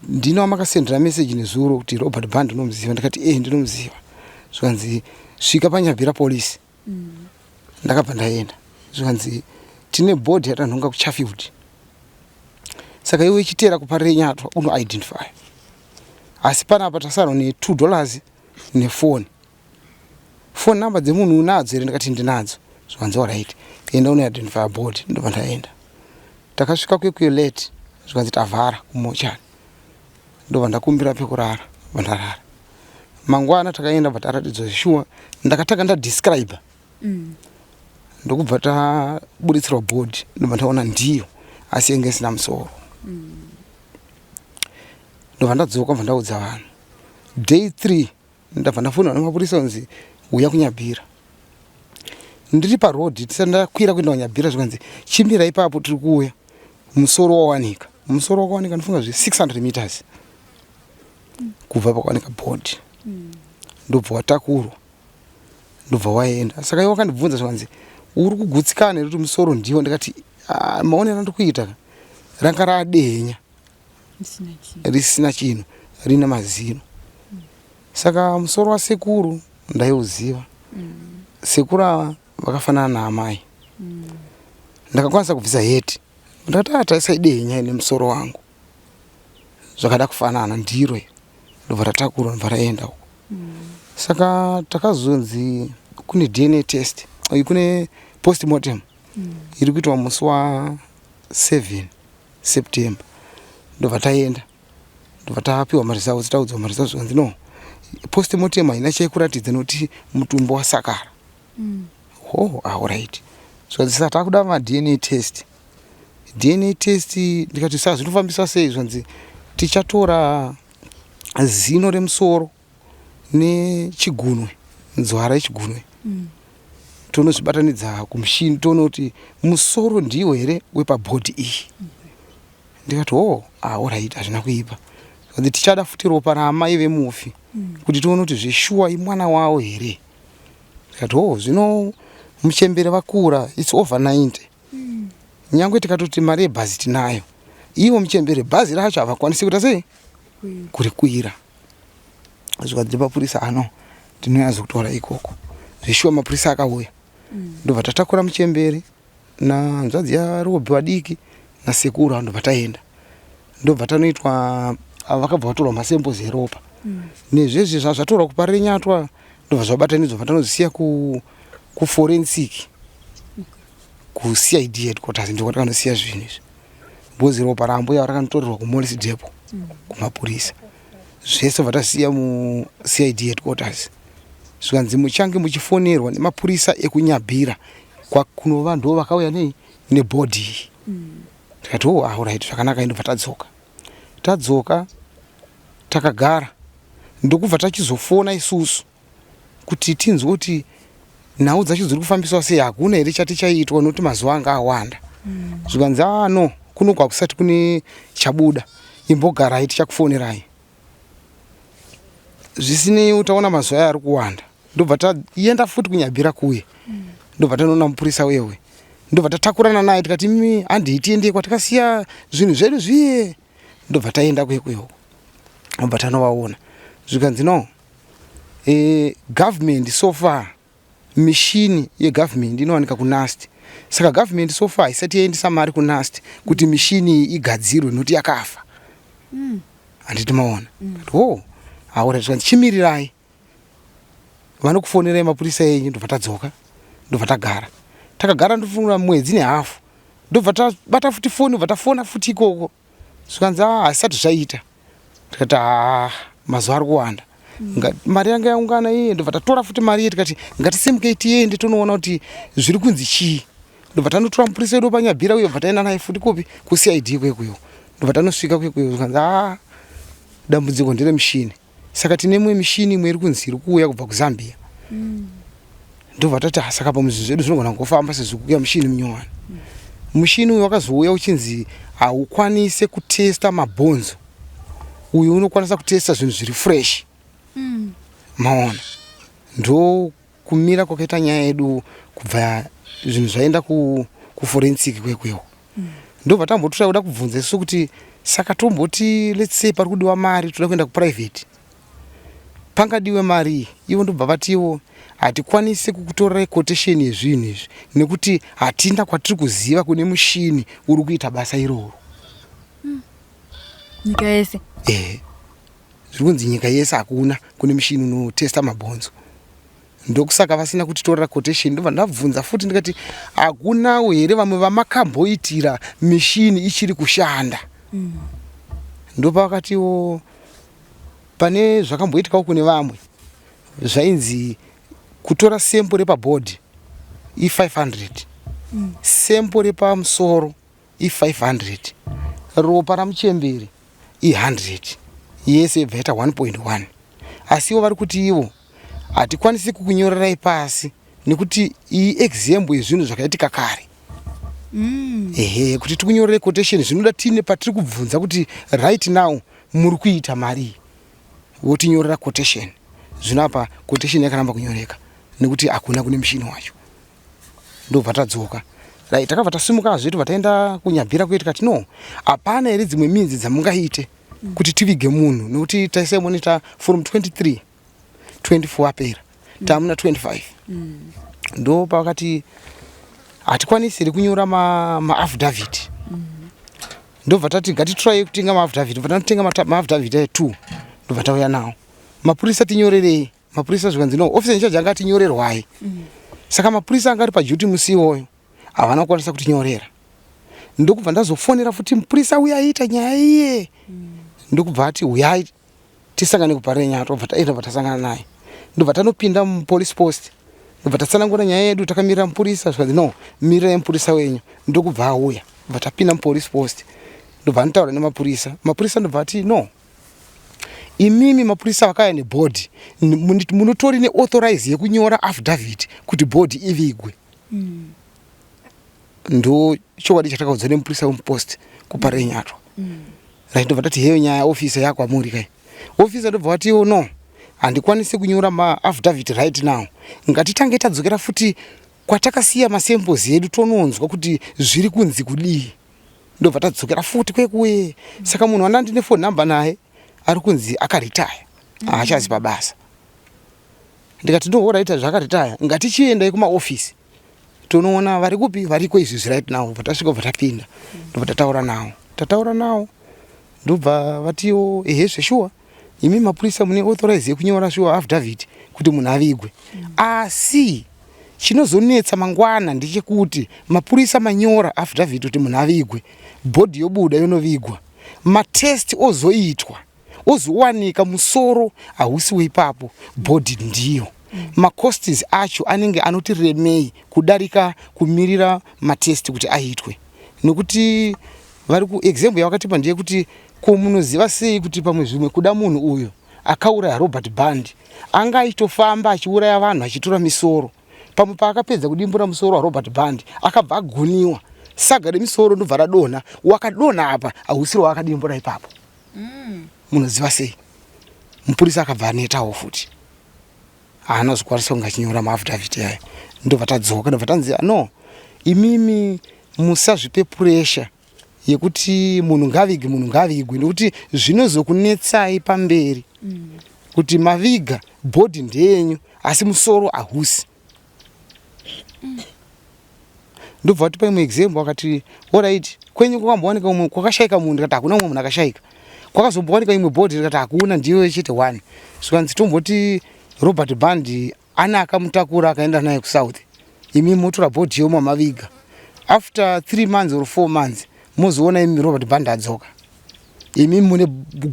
[SPEAKER 9] ndina wamakasendera meseji nezuro kuti Robert Band unomuziva? Ndikati e, ndinomuziva. Zvikanzi svika paNyabhira polisi. Ndakabva ndaenda, zvikanzi tine body yatanhonga kuChafield, saka iwe ichiteera kuParirenyatwa unoidentify, asi panapa tasarwa ne$2 nefoni. Phone number dzemunhu unadzo here? Ndikati ndinadzo. Zvikanzi alright, enda unoidentify body. Ndobva ndaenda, takasvika kwekwe late, zvikanzi tavhara kumochari. Ndobva ndakumbira pekurara, bva ndarara. Mangwana takaenda, bva taratidzwa shuwa, ndakatanga ndadescribe, ndokubva taburitsirwa body, ndobva ndaona ndiyo, asi yanga isina musoro. Ndobva ndadzoka, bva ndaudza vanhu. Day 3 ndabva ndafonera nemapurisa kunzi uya kuNyabhira. Ndiri parodhi, tisati ndakwira kuenda kuNyabhira, zvikanzi chimira ipapo, tiri kuuya, musoro wawanika. Musoro wakawanika ndifunga zve 600 meters kubva pakawanika body, ndobva watakurwa, ndobva waenda. Saka iwo wakandibvunza, zvikanzi uri kugutsikana here kuti musoro ndiwo? Ndikati "Ah, maonero andiri kuita ranga radenya risina chinhu, rine mazino." Saka musoro wasekuru ndaiuziva. Sekuru ava vakafanana naamai. Ndakakwanisa kubvisa heti, ndakati "Ah, tarisai dehenya ine musoro wangu, zvakada kufanana, ndiro iri." Ndobva ratakura, ndobva raenda uko. Saka takazonzi kune DNA test, kune postmortem iri kuitwa musi wa7 September. Ndobva taenda, ndobva tapiwa maresults, taudzwa maresults, zvikanzi no, postmortem haina chaikuratidza nokuti mutumbi wasakara. Oh, alright. Zvikanzi saka takuda maDNA test. DNA test, ndikati saka zvinofambiswa sei? Zvanzi tichatora zino remusoro nechigunwe, nzwara yechigunwe. Tonozvibatanidza kumushini toona kuti musoro ndiwo here wepabhodhi iyi. Ndikati oh, ah, alright, hazvina kuipa. Zvikanzi tichada futi ropa raamai vemufi kuti tione kuti zveshuwa imwana wavo here. Ndikati oh, zvino muchembere vakura, it's over 90. Nyangwe tikatoti mari yebhazi tinayo, ivo muchembere bhazi racho havakwanisi kuita sei kurikwira. Zvikanzi mapurisa ano tinonyatsokutora ikoko. Zveshuwa mapurisa akauya, ndobva tatakura muchembere nahanzvadzi yaRobhi vadiki nasekuru, ndobva taenda, ndobva tanoitwa, vakabva vatorwa masamples eropa nezvezvi zvazvatorwa kuParirenyatwa, ndobva zvabatanidzwa, vatanozisiya kuforensic kuCID headquarters. Ndiko takanosiya zvinhu izvi because ropa rambuya rakanotorerwa kuMorris Depot kumapurisa. Zvese vatasiya muCID headquarters. Zvikanzi muchange muchifonerwa nemapurisa ekuNyabhira kwakunova ndo vakauya nei nebhodhi iyi. Tikati oh, alright, zvakanaka. Indobva tadzoka, tadzoka takagara, ndokubva tachizofona isusu kuti tinzwe kuti nhau dzacho dziri kufambiswa sei, hakuna here chati chaiitwa nokuti mazuva anga awanda. Zvikanzi ah no, kuno kwakusati kune chabuda, imbogarai tichakufonerai. Zvisinei utaona mazuva aya ari kuwanda, ndobva taenda futi kuNyabhira kuye, ndobva tanoona mupurisa uyewe, ndobva tatakurana naye tikati imi handei tiende kwatakasiya zvinhu zvedu zviye. Ndobva taenda kuye kuyoko, ndobva tanovaona. Zvikanzi no, government so far, mishini yegovernment inowanika kuNUST, saka government so far haisati yaendesa mari kuNUST kuti mishini iyi igadzirwe nokuti yakafa. Handiti maona? Oh, aura. Zvikanzi chimirirai, vanokufonerai mapurisa enyu. Ndobva tadzoka, ndobva tagara, takagara ndofunga mwedzi nehafu, ndobva tabata futi foni, ndobva tafona futi ikoko. Zvikanzi a hazvisati zvaita. Tikati haa, mazuva ari kuwanda. Mari yanga yaungana iye, ndobva tatora futi mari iye, tikati ngatisimukei tiende tonoona kuti zviri kunzi chii. Ndobva tanotora mupurisa wedu paNyabhira uye, bva taenda naye futi kupi, kuCID kwekuyo. Ndobva tanosvika kwekuyo, zvikanzi haa, dambudziko nderemushini, saka tine imwe mishini imwe iri kunzi iri kuuya kubva kuZambia. Ndobva tati "Ah, saka pamuzvinhu zvedu zvinogona kungofamba sezvo kuuya mushini munyowani." Mushini uyu wakazouya uchinzi haukwanise kutesta mabhonzo, uyu unokwanisa kutesta zvinhu zviri fresh. Maona, ndo kumira kwakaita nyaya yedu kubva zvinhu zvaenda kuforensic kwekwewo. Ndobva tambotora kuda kubvunza isu kuti saka tomboti let's say pari kudiwa mari, toda kuenda kuprivate, pangadiwe mari iyi? Ivo ndobva vatiwo hatikwanisi kukutorerai quotation yezvinhu izvi nekuti hatina kwatiri kuziva kune mushini uri kuita basa iroro.
[SPEAKER 8] Nyika yese?
[SPEAKER 9] Ehe, zviri kunzi nyika yese hakuna kune mushini unotesta mabhonzo, ndokusaka vasina kutitorera quotation. Ndobva ndabvunza futi ndikati hakunawo here vamwe vamakamboitira mishini ichiri kushanda? Ndopavakatiwo pane zvakamboitikawo kune vamwe, zvainzi kutora sample repabhodhi i500, sample repamusoro i500, ropa ramuchemberi i100, yese ibva yaita 1.1. Asi ivo vari kuti ivo hatikwanisi kukunyorerai pasi nekuti iyi example yezvinhu zvakaitika kare. Ehe, kuti tikunyorere quotation zvinoda tiine patiri kubvunza kuti right now muri kuita mari, votinyorera quotation. Zvino apa quotation yakaramba kunyoreka nekuti hakuna kune mushini wacho. Ndobva tadzoka. Right, takabva tasimukazve, tobva taenda kuNyabhira kuye, tikati no, hapana here dzimwe minzi dzamungaite kuti tivige munhu, nekuti taisaimonita from 23, 24 apera, tamuna 25. Ndo pavakati hatikwanisi here kunyora maaffidavit ma. Ndobva tati ngatitry kutenga maaffidavit. Ndobva tanotenga maaffidavit aya 2, ndobva tauya nawo. Mapurisa tinyorerei. Mapurisa zvikanzi no, officer in charge anga atinyorerwai. Saka mapurisa anga ari paduty musi iwoyo havana kukwanisa kutinyorera. Ndokubva ndazofonera futi mupurisa uya aiita nyaya iye, ndokubva ati uyai tisangane kuParirenyatwa. Bva taenda, bva tasangana naye, ndobva tanopinda mupolice post, ndobva tatsanangura nyaya yedu takamirira mupurisa. Zvikanzi no, mirirai mupurisa wenyu. Ndokubva auya, bva tapinda mupolice post, ndobva anotaura nemapurisa. Mapurisa ndobva ati no. Imimi mapurisa vakauya nebhodhi munotori neauthorize yekunyora affidavit kuti bhodhi ivigwe. Ndo chokwadi chatakaudzwa nemupurisa wemupost kuParirenyatwa. Right, ndobva tati heyo nyaya officer yakwamuri kai. Officer ndobva vatiwo no, handikwanisi kunyora maaffidavit right now. Ngatitange tadzokera futi kwatakasiya masamples edu tononzwa kuti zviri kunzi kudii. Ndobva tadzokera futi kwekuye. Saka munhu wanda ndine phone number naye ari kunzi akaretire, haachazi pabasa. Ndikati no, alright, zvakaretire, ngatichiendai kumaofisi tonoona vari kupi, variko izvizvi right now. Bva tasvika, bva tapinda, ndobva tataura nawo, tataura nawo, ndobva vatiwo ehe, zveshuwa imi mapurisa mune authorize yekunyora shuwa affidavit kuti munhu avigwe. Asi chinozonetsa mangwana ndechekuti mapurisa manyora affidavit kuti munhu avigwe, bhodhi yobuda yonovigwa, matest ozoitwa, ozowanika musoro hausi weipapo, bhodhi ndiyo. Macosts acho anenge anoti remei kudarika kumirira matest kuti aitwe, nekuti vari ku example yavakatipa ndeyekuti ko munoziva sei kuti pamwe zvimwe kuda munhu uyu akauraya Robert Band anga achitofamba achiuraya vanhu achitora misoro, pamwe paakapedza kudimbura musoro waRobert Band akabva agoniwa saga remisoro ndobva radonha, wakadonha apa hausiro waakadimbura ipapo. Munoziva sei? Mupurisa akabva anetawo futi, haana kuzokwanisa kunge achinyora maaffidavit aya. Ndobva tadzoka, ndobva tanzi no, imimi musazvipe pressure yekuti munhu ngavigwe, munhu ngavigwe, nekuti zvinozokunetsai pamberi kuti maviga bhodhi ndeyenyu asi musoro hausi. Ndobva vatipa imwe example, vakati alright, kwenyu kwakambowanika umwe kwakashaika munhu? Ndikati hakuna umwe munhu akashaika. Kwakazombowanika imwe bhodhi? Ndikati hakuna, ndiyo chete one. Zvikanzi tomboti Robert Band ane akamutakura akaenda naye kuSouth, imi motora bhodhi yomwe maviga, after 3 months or 4 months mozoona imi Robert Band adzoka, imi mune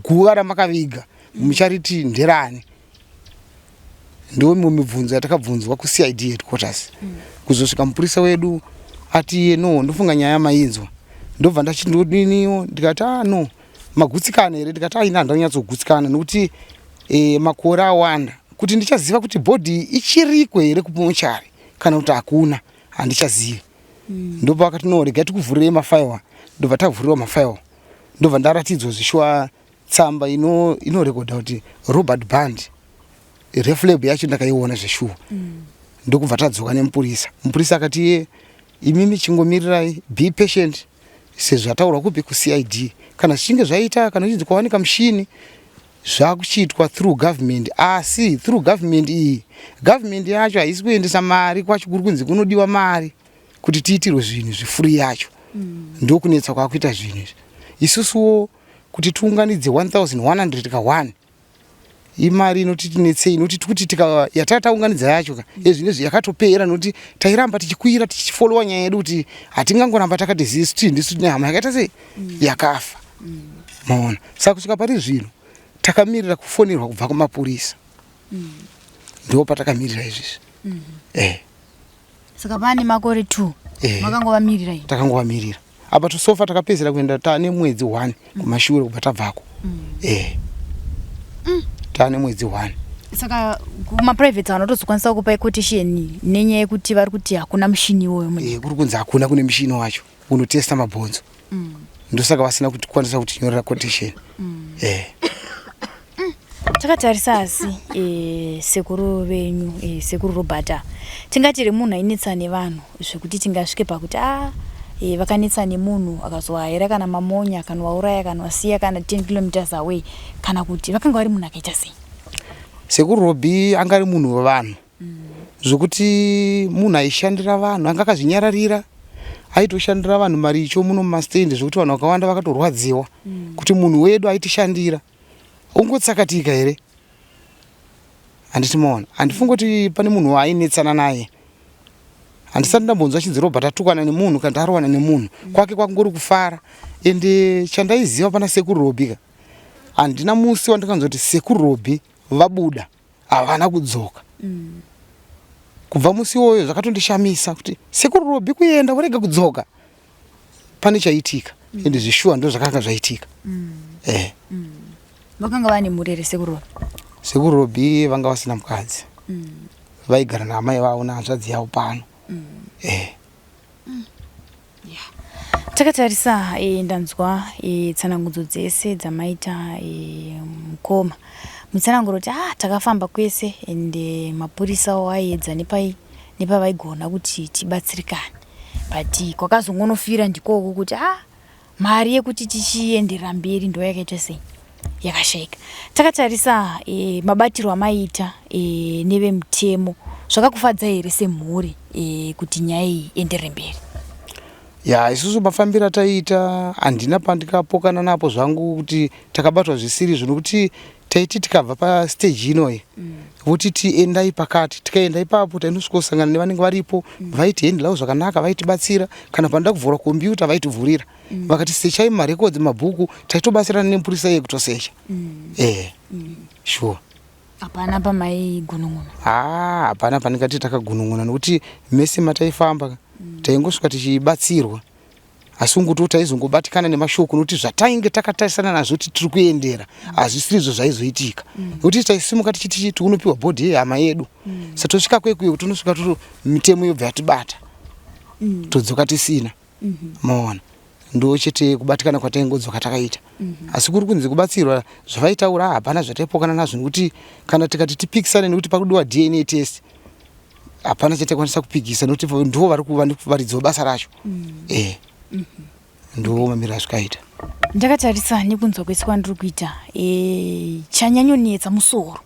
[SPEAKER 9] guva ramakaviga muchariti nderani? Ndo imwe mibvunzo yatakabvunzwa kuCID headquarters. Kuzosvika mupurisa wedu ati iye no, ndofunga nyaya mainzwa. Ndobva ndachindodiniwo, ndikati ah no, magutsikana here? Ndikati aina, handina kunyatsogutsikana nekuti makore awanda kuti ndichaziva kuti bhodhi ichiriko here kumochari kana kuti hakuna, handichazivi. Ndobva vakati no, regai tikuvhurirei mafaiwa. Ndobva tavhurirwa mafaiwa, ndobva ndaratidzwa zvishuwa tsamba inorekodha kuti Robert Band, reflab yacho ndakaiona zveshuwa. Ndokubva tadzoka nemupurisa. Mupurisa akati iye imimi chingomirirai, be patient, sezvataurwa kupi kuCID, kana zvichinge zvaita, kana uchinzi kwawanika mushini zvakuchiitwa through government. Asi through government iyi, government yacho haisi kuendesa mari kwacho kuri kunzi kunodiwa mari kuti tiitirwe zvinhu zvifuri yacho. Ndokunetsa kwakuita zvinhu izvi isusuwo kuti tiunganidze 1100 ka 1 imari inoti tinetsei, inoti kuti tika yataka taunganidza yacho ka ezvinezvi yakatopera, nokuti tairamba tichikwira tichifolowa nyaya yedu kuti hatingangoramba takati zisu tii ndisu tine hama yakaita sei yakafa. Maona, saka kusvika pari zvino takamirira kufonerwa kubva kumapurisa. Ndo patakamirira izvizvi.
[SPEAKER 8] Saka pane makore 2 makangovamirira iyi?
[SPEAKER 9] Takangovamirira apa tosofa, takapedzera kuenda taane mwedzi 1 kumashure kubva tabvako. Taane mwedzi 1.
[SPEAKER 8] Saka kumaprivate vanotozokwanisa kupa quotation nenyaya yekuti vari kuti hakuna mushini iwoyo munyika?
[SPEAKER 9] Kuri kunzi hakuna kune mushini wacho unotesta mabhonzo. Ndosaka vasina kutikwanisa kutinyorera quotation.
[SPEAKER 8] Takatarisa asi sekuru venyu, sekuru Robert, tingati remunhu ainetsa nevanhu zvekuti tingasvike pakuti a vakanetsa nemunhu akazohaira kana mamonya akanovauraya akanoasiya kana 10 kilometers away, kana kuti vakanga vari munhu akaita sei?
[SPEAKER 9] Sekuru Robi anga ari munhu wevanhu, zvokuti munhu aishandira vanhu, anga akazvinyararira, aitoshandira vanhu maricho muno mumastendi, zvokuti vanhu vakawanda vakatorwadziwa kuti munhu wedu aitishandira ungotsakatika here? Handiti maona, handifungi kuti pane munhu waainetsana naye. Handisati ndambonzwa chinzi Robert atukana nemunhu kana arowana nemunhu. Kwake kwakungori kufara. Ende chandaiziva pana sekuru Robi ka, handina musi wandakanzwa kuti sekuru Robi vabuda havana kudzoka. Kubva musi iwoyo zvakatondishamisa kuti sekuru Robi kuenda vorega kudzoka, pane chaitika. Ende zvishuwa ndo zvakanga zvaitika.
[SPEAKER 8] Vakanga vane mhuri here sekuru Robi?
[SPEAKER 9] Sekuru Robi vanga vasina mukadzi. Vaigara naamai vavo nehanzvadzi yavo pano. Eh.
[SPEAKER 8] Takatarisa ndanzwa tsanangudzo dzese dzamaita mukoma. Mutsananguro kuti ah takafamba kwese and mapurisawo aiedza nepai nepavaigona kuti tibatsirikane. But kwakazongonofira ndikoko kuti ah mari yekuti tichienderera mberi ndo yakaita sei yakashaika. Takatarisa mabatiro amaiita nevemutemo zvakakufadza here semhuri kuti nyaya iyi ienderere mberi?
[SPEAKER 9] Ya, isusu mafambiro ataiita handina pandikapokana napo zvangu kuti takabatwa zvisirizvo, nokuti taiti tikabva pastage inoyi votiti endai pakati, tikaenda ipapo tainosvikosangana nevanenge varipo vaitihendelawo zvakanaka, vaitibatsira. Kana panoda kuvhura kombiyuta vaitivhurira, vakati sechai marekodzi mabhuku, taitobatsirana nemupurisa iye kutosecha. Eh, sure.
[SPEAKER 8] Hapana pamaigunun'una?
[SPEAKER 9] Haa, hapana pandingati takagunun'una, nokuti mese mataifamba taingosvika tichibatsirwa, asi ungotiwo taizongobatikana nemashoko, nokuti zvatainge takatarisana nazvo kuti tiri kuendera hazvisirizvo zvaizoitika, nokuti taisimuka tichiti tikunopiwa bhodhi yehama yedu, sa tosvika kwekuyo tonosvika toto mitemo yobva yatibata, todzoka tisina. Maona, ndo chete kubatikana kwataingodzoka takaita. Asi kuri kunzi kubatsirwa zvavaitaura, hapana zvataipokana nazvo, nekuti kana tikati tipikisane nekuti pakudiwa DNA test, hapana chataikwanisa kupikisa, nekuti ndivo vari varidzi vebasa racho. Eh, ndo mamiriro azvikaita.
[SPEAKER 8] Ndakatarisa nekunzwa kwese kwandiri kuita, chanyanyonetsa musoro,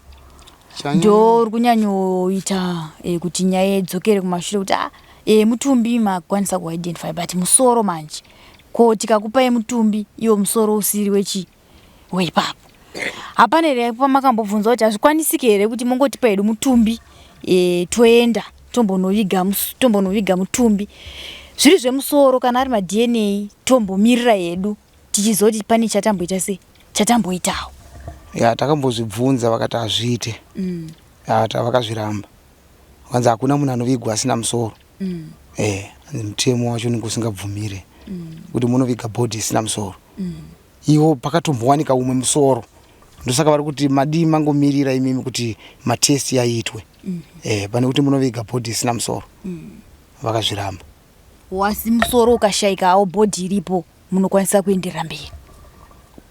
[SPEAKER 8] ndo uri kunyanyoita kuti nyaya idzokere kumashure, kuti ah, mutumbi makwanisa kuidentify, but musoro manje ko tikakupai mutumbi iwo musoro usiri wechi weipapo, hapana here pamakambobvunza kuti hazvikwanisiki here kuti mongotipa hedu mutumbi, toenda tombonoviga mutumbi, zviri zvemusoro kana ari maDNA tombomirira hedu tichizoti pane chatamboita sei, chatamboitawo?
[SPEAKER 9] Ya, takambozvibvunza, vakati hazviite. Ya, vakazviramba, vanzi hakuna munhu anovigwa asina musoro. Eh, mutemo wacho unenge usingabvumire kuti munoviga bhodhi isina musoro. Iwo pakatombowanika umwe musoro, ndosaka vari kuti madii mangomirira imimi kuti matesti yaitwe, pane kuti munoviga bhodhi isina musoro. Vakazviramba.
[SPEAKER 8] Wasi musoro ukashayikawo, bhodhi iripo, munokwanisa kuenderera mberi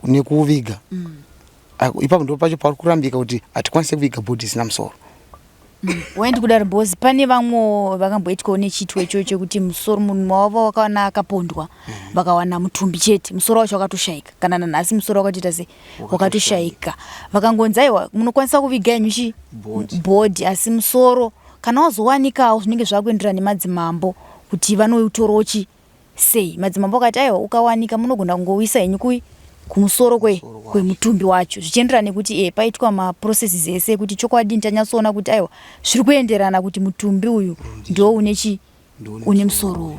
[SPEAKER 9] nekuuviga. Ipapo ndo pacho pari kurambika kuti hatikwanisi kuviga bhodhi isina musoro.
[SPEAKER 8] Waindi kudaro because pane vamwewo vakamboitwawo nechiitwa ichocho chekuti musoro munhu wavo wakawana akapondwa, vakawana mutumbi chete, musoro wacho wakatoshayika. Kana nanhasi musoro wakatoita sei, wakatoshayika. Vakangonzi aiwa, munokwanisa kuviga henyu chi bhodhi, asi musoro kana wazowanikawo zvinenge zvakuenderana nemadzimambo kuti vanoutorawo chi sei. Madzimambo akati aiwa, ukawanika munogona kungowisa henyu kui kumusoro kwemutumbi wacho, zvichienderana nekuti paitwa maprocesses ese ekuti chokwadi tanyatsoona kuti aiwa, zviri kuenderana kuti mutumbi uyu ndo une chi une musoro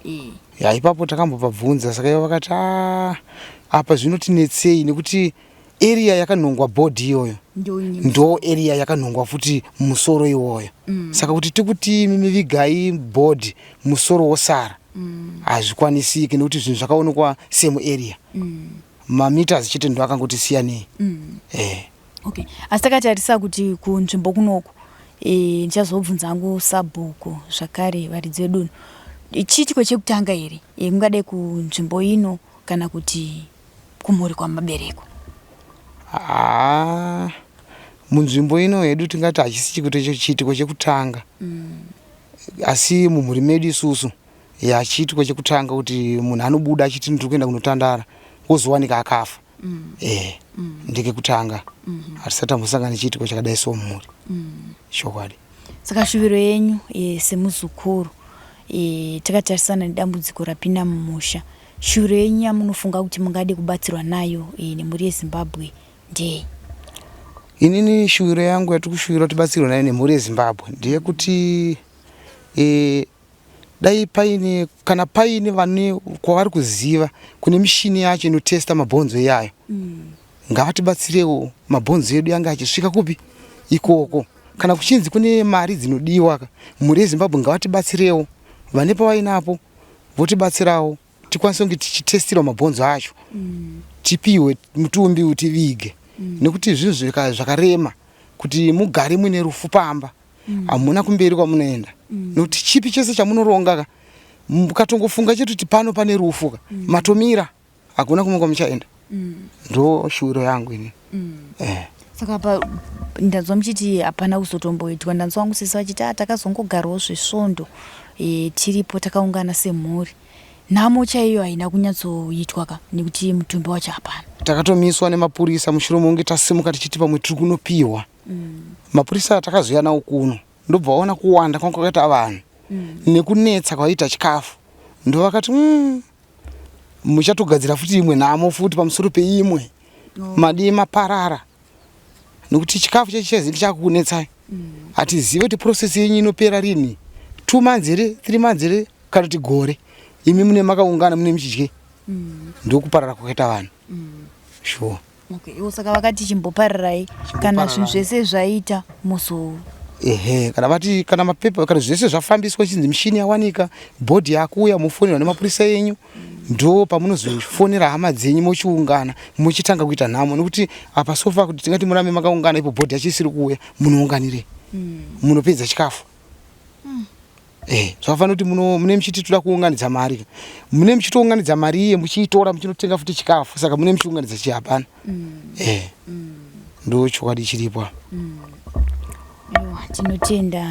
[SPEAKER 8] uyu.
[SPEAKER 9] Ya, ipapo takambobvabvunza, saka ivo vakati "Ah, apa zvinotinetsei nekuti area yakanhongwa bhodhi iyoyo ndo area yakanhongwa futi musoro iwoyo. Saka kuti tikuti imimi vigai bhodhi, musoro wosara, hazvikwanisiki nekuti zvinhu zvakaonekwa same area, mameters chete ndo akangoti siyanei."
[SPEAKER 8] Okay, asi takatarisa kuti kunzvimbo kunoku, ndichazobvunza hangu sabhuku zvakare varidzi vedunhu, chiitiko chekutanga here kungadai kunzvimbo ino kana kuti kumhuri kwamabereko?
[SPEAKER 9] Haa, munzvimbo ino hedu tingati hachisi chiitiko chekutanga, asi mumhuri medu isusu ya chiitiko chekutanga kuti munhu anobuda achiti ndiri kuenda kunotandara, wozowanika akafa. Ndekekutanga, hatisati tambosangana nechiitiko chakadai so mumhuri, chokwadi.
[SPEAKER 8] Saka shuviro yenyu, semuzukuru, takatarisana nedambudziko rapinda mumusha, shuviro yenyu yamunofunga kuti mungade kubatsirwa nayo nemhuri yeZimbabwe ndei?
[SPEAKER 9] Inini shuviro yangu yatiri kushuvira kuti tibatsirwe nayo nemhuri yeZimbabwe ndeyekuti dai paine, kana paine vane kwavari kuziva kune mishini yacho inotesta mabhonzo iyayo, ngavatibatsirewo mabhonzo edu yange achisvika kupi ikoko. Kana kuchinzi kune mari dzinodiwa ka, mhuri yeZimbabwe ngavatibatsirewo, vane pavainapo votibatsirawo tikwanise kunge tichitestirwa mabhonzo acho, tipiwe mutumbi utivige. Nekuti zvinhu zvakarema kuti mugare muine rufu pamba. Hamuna kumberi kwamunoenda. Nekuti chipi chese chamunoronga ka mukatongofunga chete kuti pano pane rufu ka matomira hakuna kumwe kwamuchaenda. Ndo shuwiro yangu ini.
[SPEAKER 8] Saka apa ndanzwa muchiti hapana kuzotomboitwa. Ndanzwa wangu sisi vachiti ah, takazongogarawo zvesvondo tiripo takaungana semhuri. Nhamo chaiyo haina kunyatsoitwa ka nekuti mutumbi wacho hapana.
[SPEAKER 9] Takatomiswa nemapurisa mushure mokunge tasimuka tichiti pamwe tiri kunopiwa. Mapurisa takazouya nawo kuno ndobva vaona kuwanda kwanga kwakaita vanhu nekunetsa kwaiita chikafu, ndovakati muchatogadzira futi imwe nhamo futi pamusoro peimwe. Madii maparara nekuti chikafu chechi chazini chakukunetsai. Hatizive kuti process yenyu inopera rini, 2 months here, 3 months here, kana kuti gore, imi mune makaungana mune muchidye. Ndokuparara kwakaita vanhu. Sure.
[SPEAKER 8] Okay, iwo saka vakati chimbopararai kana zvinhu zvese zvaita muzo.
[SPEAKER 9] Ehe, kana vati kana mapepa kana zvese zvafambiswa chinzi mishini yawanika, bhodhi yakuuya, mofonerwa nemapurisa enyu, ndo pamunozofonera hama dzenyu mochiungana muchitanga kuita nhamo. Nekuti apa sofa kuti tingati murambe makaungana ipo bhodhi yacho isiri kuuya, munounganirei? Munopedza chikafu. Zvakafanira kuti mune muchiti toda kuunganidza mari, mune muchitounganidza mari iye muchiitora muchinotenga futi chikafu, saka mune muchiunganidza chii? Hapana. Ndo chokwadi chiripo apa.
[SPEAKER 8] Aiwa, tinotenda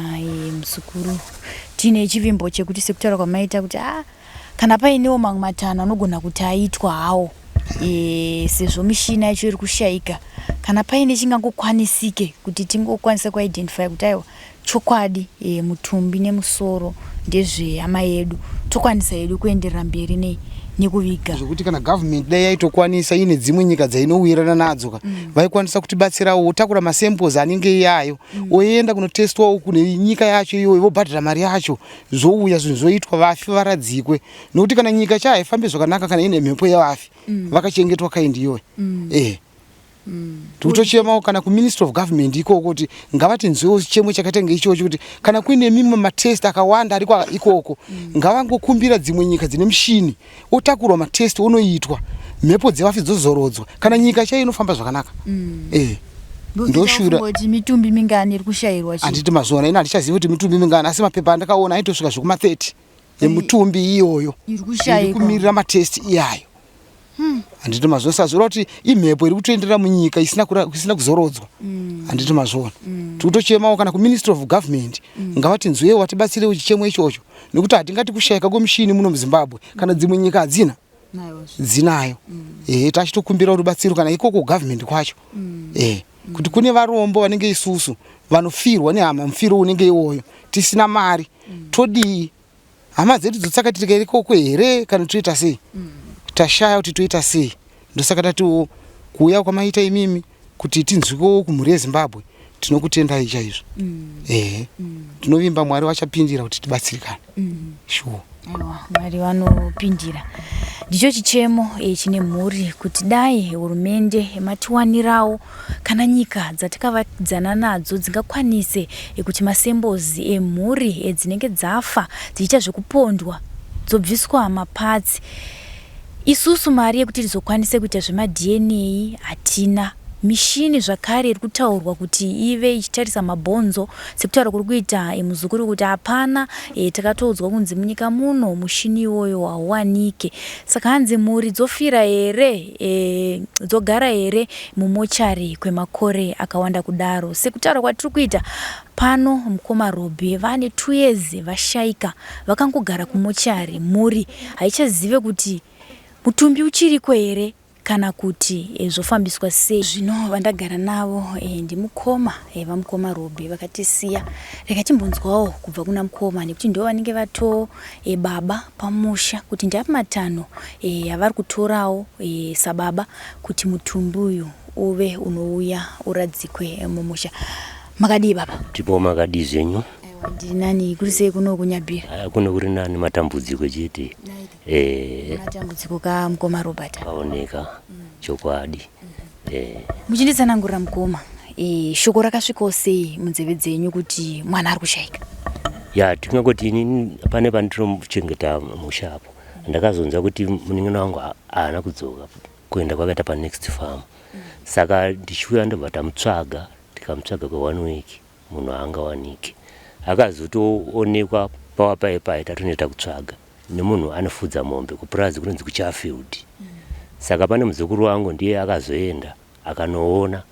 [SPEAKER 8] muzukuru. Tine chivimbo chekuti sekutaura kwamaita kuti kana painewo mamwe matanho anogona kuti aitwa hawo, sezvo mishina yacho iri kushaika, kana paine chingangokwanisike kuti tingokwanisa kuidentify kuti aiwa chokwadi mutumbi nemusoro ndezvehama yedu, tokwanisa hedu kuenderera mberi nekuviga.
[SPEAKER 9] Zvekuti kana government dai yaitokwanisa ine dzimwe nyika dzainowirirana nadzo ka, vaikwanisa kutibatsirawo wotakura masamples anenge iyayo, oenda kunotestwawo kune nyika yacho iyoyo, vobhadhara mari yacho, zvouya zvinhu zvoitwa, vafi varadzikwe. Nekuti kana nyika cha haifambi zvakanaka kana ine mhepo yevafi vakachengetwa kaindi iyoyo. Tikutochemawo kana kuministry of government ikoko kuti ngavatinzwewo chichemo chakaita kunge ichocho, kuti kana kuine mimwe matest akawanda ari ikoko, ngavangokumbira dzimwe nyika dzine mishini, otakurwa matest onoitwa, mhepo dzevafi dzozorodzwa, kana nyika chaiyo inofamba zvakanaka. Ndoshura
[SPEAKER 8] kuti mitumbi mingani iri kushayirwa?
[SPEAKER 9] Handiti mazuva ano handichazivi kuti mitumbi mingani, asi mapepa andakaona aitosvika zvekuma 30 yemutumbi iyoyo
[SPEAKER 8] iri
[SPEAKER 9] kumirira matest iyayo. Handiti mazviona? Sazvora kuti imhepo iri kutoenderera munyika isina kuzorodzwa. Handiti mazviona? Tikutochemawo kana kuministry of government, ngavatinzwewo vatibatsirewo chichemo ichocho, nekuti hatingati kushayika kwemishini muno muZimbabwe kana dzimwe nyika hadzina, dzinayo. Ehe, tachitokumbira rubatsiro kana ikoko government kwacho, kuti kune varombo vanenge isusu vanofirwa nehama, mufiro unenge iwoyo, tisina mari, todii? Hama dzedu dzotsakatirika ikoko here kana toita sei? Tashaya kuti toita sei. Ndosaka tatiwo kuuya kwamaita imimi kuti tinzwikewo kumhuri yeZimbabwe, tinokutendai chaizvo. Ehe, tinovimba Mwari vachapindira kuti tibatsirikane. Sure.
[SPEAKER 8] Aiwa, Mwari vanopindira. Ndicho chichemo chine mhuri kuti dai hurumende matiwanirawo kana nyika dzatakavadzana nadzo dzingakwanise kuti masembozi emhuri dzinenge dzafa dzichiita zvekupondwa dzobviswa mapatsi. Isusu mari yekuti tizokwanise kuita zvemaDNA hatina. Mishini zvakare iri kutaurwa kuti ive ichitarisa mabhonzo sekutaura kuri kuita muzukuru kuti hapana, takatoudzwa kunzi munyika muno mushini iwoyo hauwanike. Saka hanzi mhuri dzofira here, dzogara here mumochari kwemakore akawanda kudaro? Sekutaura kwatiri kuita pano, mukoma Robbie vane 2 years vashaika, vakangogara kumochari. Mhuri haichazive kuti mutumbi uchiriko here kana kuti zvofambiswa sei. Zvino vandagara navo ndimukoma, vamukoma Robbie vakatisiya. Rega timbonzwawo kubva kuna mukoma nekuti ndivo vanenge vato baba pamusha, kuti ndeapi matanho avari kutorawo sababa kuti mutumbi uyu uve unouya uradzikwe mumusha. Makadii baba?
[SPEAKER 5] Tipo, makadii zvenyu?
[SPEAKER 8] Aiwa, ndiri nani. Kuri sei kuno kuNyabira?
[SPEAKER 5] Aya, kuno kuri nani, matambudziko chete.
[SPEAKER 8] Matambudziko ka mukoma Robert.
[SPEAKER 5] Kaoneka chokwadi.
[SPEAKER 8] Muchinditsanangurira mukoma, shoko rakasvikawo sei munzeve dzenyu kuti mwana ari kushayika?
[SPEAKER 5] Ya, tingangoti inini pane pandinochengeta musha apo, ndakazonzwa kuti munin'ina wangu haana kudzoka kuenda kwakaita panext farm. Saka ndichiuya ndobva tamutsvaga, tikamutsvaga kwe one week munhu haangawaniki. Akazotoonekwa pawa paye paye tatoneta kutsvaga nemunhu anofudza mombe kupurazi kunonzi kuCharfield. Saka pane muzukuru wangu ndiye akazoenda akanoona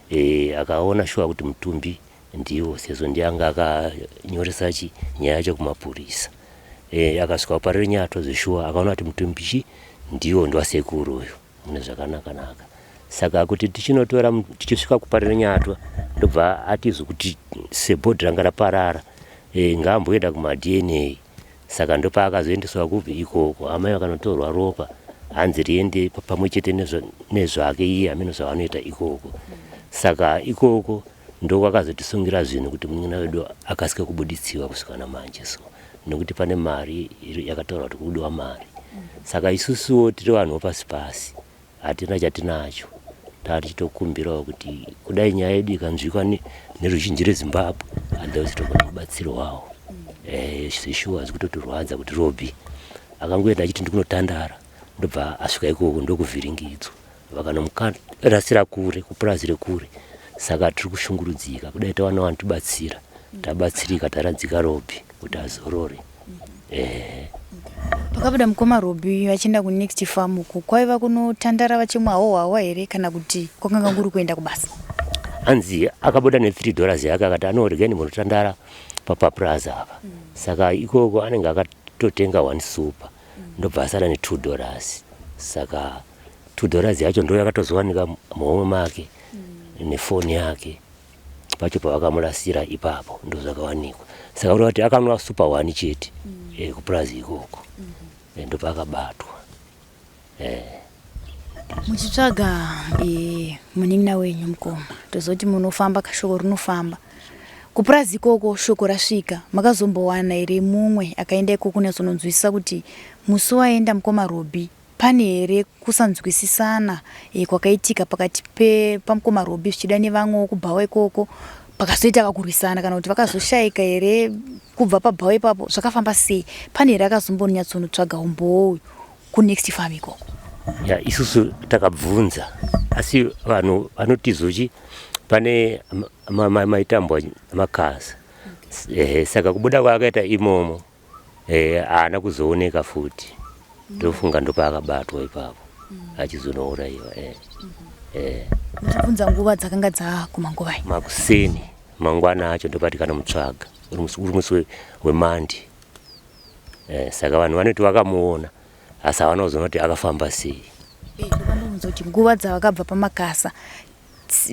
[SPEAKER 5] e, akaona shuwa kuti mutumbi ndiwo sezvo ndiye anga akanyoresa chi nyaya yacho kumapurisa. E, akasvika kuParirenyatwa zveshuwa akaona kuti mutumbi chi ndiwo ndiwasekuru uyu mune zvakanaka naka. Saka kuti tichinotora tichisvika kuParirenyatwa ndobva atizwa kuti sebhodhi ranga raparara e, ngaamboenda kumaDNA. Saka ndopaakazoendeswa kupi ikoko amai vakanotorwa ropa hanzi riende pamwe chete nezvake iye amene zvavanoita ikoko. Saka ikoko ndokwakazotisungira zvinhu kuti munin'ina wedu akasike kubuditsiwa kusvika namanje so nekuti pane mari yakataurwa kuti kubudiwa mari. Saka isusuwo tiri vanhu vepasi pasi Hatina chatinacho tatichitokumbirawo kuti kudai nyaya yedu ikanzwikwa neruzhinji reZimbabwe otherwise togona kubatsirwawo. Eh, zveshuwa zvikutotirwadza kuti Robbie akangoenda achiti ndikunotandara ndobva asvika ikoko ndokuvhiringidzwa vakanomukarasira kure kupurazi rekure saka tiri kushungurudzika kudai tawana vanotibatsira tabatsirika taradzika Robbie kuti azorore. Ehe.
[SPEAKER 8] Pakabuda mukoma Robbie vachienda kunext farm uku kwaiva kunotandara vachimwa hawo hwawa here kana kuti kwakanga kuri kuenda kubasa?
[SPEAKER 5] Hanzi akabuda ne 3 dollars yake akati anorega ndimbonotandara papapurazi apa. Saka ikoko anenge akatotenga one super ndobva asara ne 2 dollars. Saka 2 dollars yacho ndo yakatozowanika muhomwe make nefoni yake. pacho pavakamurasira ipapo ndozvakawanikwa saka kureva kuti akanwa super one chete mm. eh, kupurazi ikoko mm -hmm. eh, ndopaakabatwa
[SPEAKER 8] eh. Muchitsvaga eh, munin'ina wenyu mukoma tozoti munofamba kashoko rinofamba kupurazi ikoko shoko rasvika makazombowana here mumwe akaenda ikoko kunyatsononzwisisa kuti musi waenda mukoma Robbie Pane here kusanzwisisana kwakaitika pakati pamukoma Robbie zvichida nevamwewo kubhawa ikoko pakazoita kakurwisana kana kuti vakazoshaika here kubva pabhawa ipapo zvakafamba sei? Pane here akazombonyatsonotsvaga umbowo uyu kunext farm ikoko?
[SPEAKER 5] Ya, isusu takabvunza asi vanhu vanotizochi pane maitambwa makaza okay. Saka kubuda kwaakaita imomo Eh, haana kuzooneka futi ndofunga ndopaakabatwa ipapo achizonourayiwa eh. Eh.
[SPEAKER 8] Muchibvunza nguva dzakanga dzakuma nguvai?
[SPEAKER 5] Makuseni mangwana acho ndopati kanomutsvaga uri musi wemandi eh, saka vanhu vanoti vakamuona asi havana kuzoona kuti akafamba sei.
[SPEAKER 8] Eh, ndopandobvunza kuti nguva dzavakabva pamakasa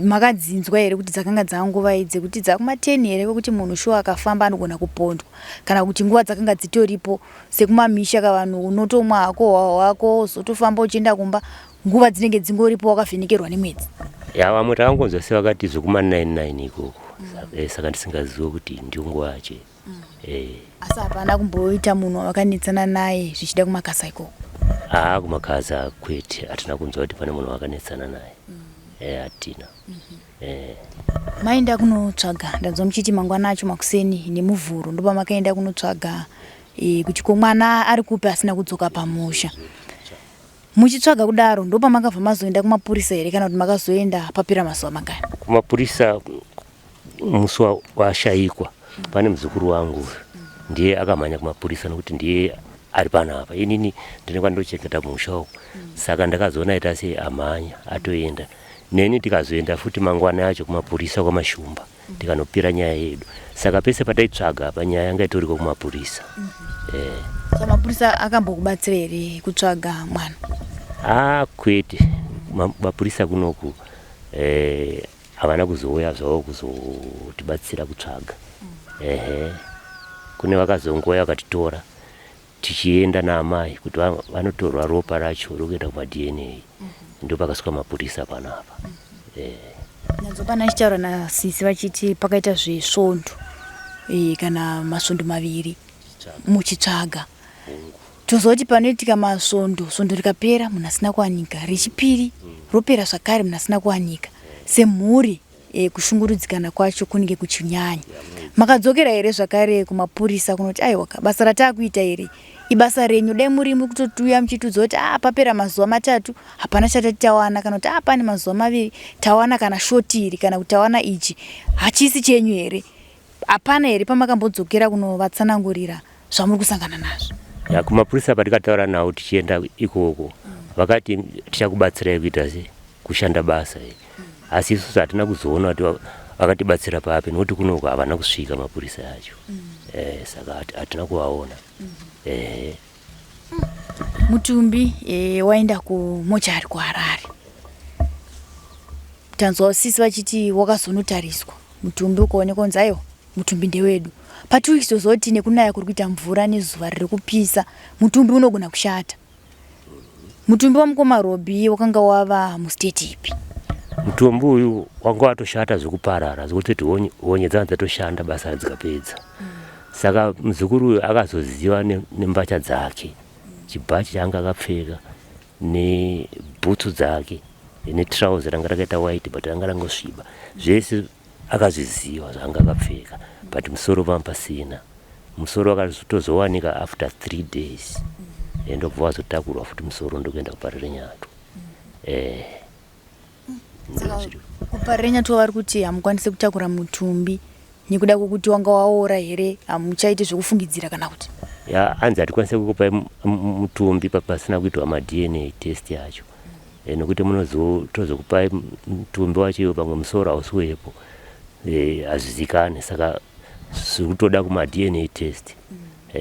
[SPEAKER 8] Makadzinzwa here kuti dzakanga dzanguvai dzekuti dzakuma 10 here kwekuti munhu shuwa akafamba anogona kupondwa kana kuti nguva dzakanga dzitoripo sekumamisha kavanhu unotomwa hako hwawa hwako wozotofamba uchienda kumba nguva dzinenge dzingoripo wakavhenekerwa nemwedzi.
[SPEAKER 5] Ya vamwe takangonzwa sevakati zvekuma 99 ikoko saka ndisingazive kuti ndiyo nguva yacho.
[SPEAKER 8] Eh. Asi hapana kumboita munhu wakanetsana naye zvichida kumakasa ikoko?
[SPEAKER 5] Haa kumakasa kwete, hatina kunzwa kuti pane munhu wakanetsana naye. Eh, hatina. Eh.
[SPEAKER 8] Maenda kunotsvaga, ndanzwa muchiti mangwana acho makuseni neMuvhuro ndopamakaenda kunotsvaga eh, kuti ko mwana ari kupi asina kudzoka pamusha. Muchitsvaga kudaro ndopamakabva mazoenda kumapurisa here kana kuti makazoenda papera mazuva mangani?
[SPEAKER 5] Kumapurisa musi washaikwa pane muzukuru wangu ndiye akamhanya kumapurisa nokuti ndiye ari panapa inini ndine kwandochengeta musha uko saka ndakazoona aita sei amhanya atoenda neni tikazoenda futi mangwana yacho kumapurisa kwamashumba tikanopira nyaya yedu saka pese pataitsvaga apa nyaya yanga itoriko kumapurisa
[SPEAKER 8] eh. So mapurisa akambokubatsira here kutsvaga mwana?
[SPEAKER 5] Ah, kwete mapurisa kunoku eh, Havana kuzouya zvavo kuzotibatsira kutsvaga ehe kune vakazongouya vakatitora tichienda naamai kuti vanotorwa ropa racho rokuenda kumaDNA ndopakasvika mapurisa panapa
[SPEAKER 8] eh. Nyanzwa pana achitaura nasisi vachiti pakaita zvesvondo eh, kana masvondo maviri muchitsvaga Tozoti panoitika masvondo, svondo rikapera munhu asina kuwanika, rechipiri ropera zvakare munhu asina kuwanika. Semhuri e, kushungurudzikana kwacho kunenge kuchinyanya. Makadzokera here zvakare kumapurisa kunoti aiwa basa rataakuita iri ibasa renyu, dai muri kutotuya muchitiudza kuti ah, papera mazuva matatu hapana chatati tawana, kana kuti ah, pane mazuva maviri tawana kana shoti iri, kana kuti tawana ichi, hachisi chenyu here? Hapana here pamakambodzokera kunovatsanangurira zvamuri kusangana nazvo?
[SPEAKER 5] Ya, kumapurisa patikataura nawo tichienda ikoko vakati tichakubatsirai kuita se kushanda basa iri, asi isusu hatina kuzoona kuti vakatibatsira papi nokuti kunoko havana kusvika mapurisa acho. Saka hatina kuvaona.
[SPEAKER 8] Mutumbi waenda kumochari kuHarare. Tanzwa sisi vachiti wakazonotariswa mutumbi ukaonekwa kunzi aiwa mutumbi ndewedu. Patiri kutozoti nekunaya kuri kuita mvura nezuva riri kupisa mutumbi unogona kushata. Mutumbi wamukoma Robi wakanga wava mustate ipi?
[SPEAKER 5] Mutumbi uyu wanga watoshata zvekuparara zvekutoti honye dzanga dzatoshanda basa dzikapedza. Saka muzukuru uyu akazoziva nembatya dzake, chibhachi chaanga akapfeka nebhutsu dzake netrauzi ranga rakaita white but ranga rangosviba, zvese akazviziva zvaanga akapfeka, but musoro panga pasina. Musoro wakatozowanika after 3 days, ndobva wazotakurwa futi musoro ndokuenda kuParirenyatwa.
[SPEAKER 8] KuParirenyatwa vari kuti hamukwanisi kutakura mutumbi nekuda kwekuti wanga waora here? Hamuchaiti zvekufungidzira kana kuti?
[SPEAKER 5] Ya, hanzi hatikwanisi kukupai mutumbi pasina kuitwa maDNA test yacho, nokuti munozotozokupai mutumbi wacho iwo pamwe musoro hausi wepo, hazvizikani, saka zviri kutoda kumaDNA test.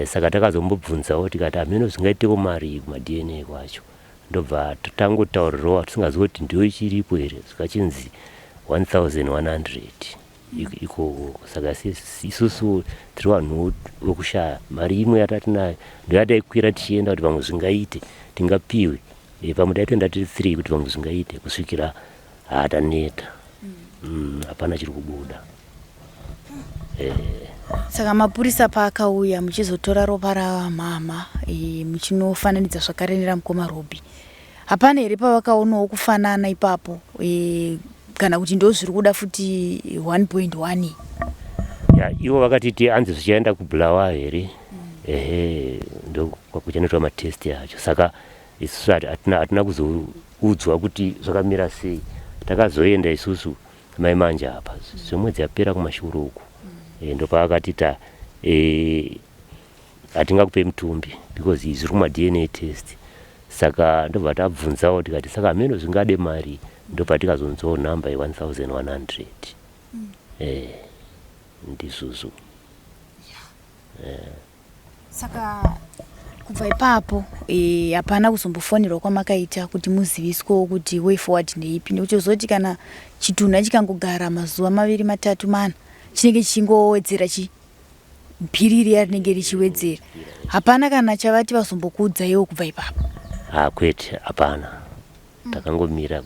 [SPEAKER 5] Saka takazombobvunzawo tikati hameno zvingaitewo mari kumaDNA kwacho, ndobva tangotaurirwa tisingazivi kuti ndiyo ichiripo here, zvikachinzi 1100 ikoko. Saka isusu tiri vanhu vokushaya mari, imwe yatatinayo ndoyataikwira tichienda kuti pamwe zvingaite tingapiwe. Pamwe taitoenda tiri 3 kuti pamwe zvingaite, kusvikira hataneta, hapana chiri kubuda.
[SPEAKER 8] Saka mapurisa paakauya muchizotora ropa ramama, muchinofananidza zvakare neramukoma Robi, hapana here pavakaonawo kufanana ipapo, kana kuti ndo zviri kuda futi 1.1?
[SPEAKER 5] Ya, ivo vakatiti hanzi zvichaenda kuBulawayo here, ehe, ndo kuchanoitwa matest acho. Saka isusu hatina kuzoudzwa kuti zvakamira sei. Takazoenda isusu mai manje apa zvemwedzi yapera kumashure uku, ndopaakatita hatingakupei mutumbi because zviri kumaDNA test. Saka ndobva tabvunzawo tikati saka hameno zvingade mari, ndopatikazonzwawo nhamba ye1100. Ndizvozvo.
[SPEAKER 8] Saka kubva ipapo hapana kuzombofonerwa kwamakaita kuti muziviswewo kuti way forward ndeipi? Nekuti uzoti kana chitunha chikangogara mazuva maviri, matatu, mana, chinenge chichingowedzera chi bhiri riya rinenge richiwedzera. Hapana kana chavati vazombokuudzaiwo kubva ipapo?
[SPEAKER 5] Ha, kwete, hapana. Takangomira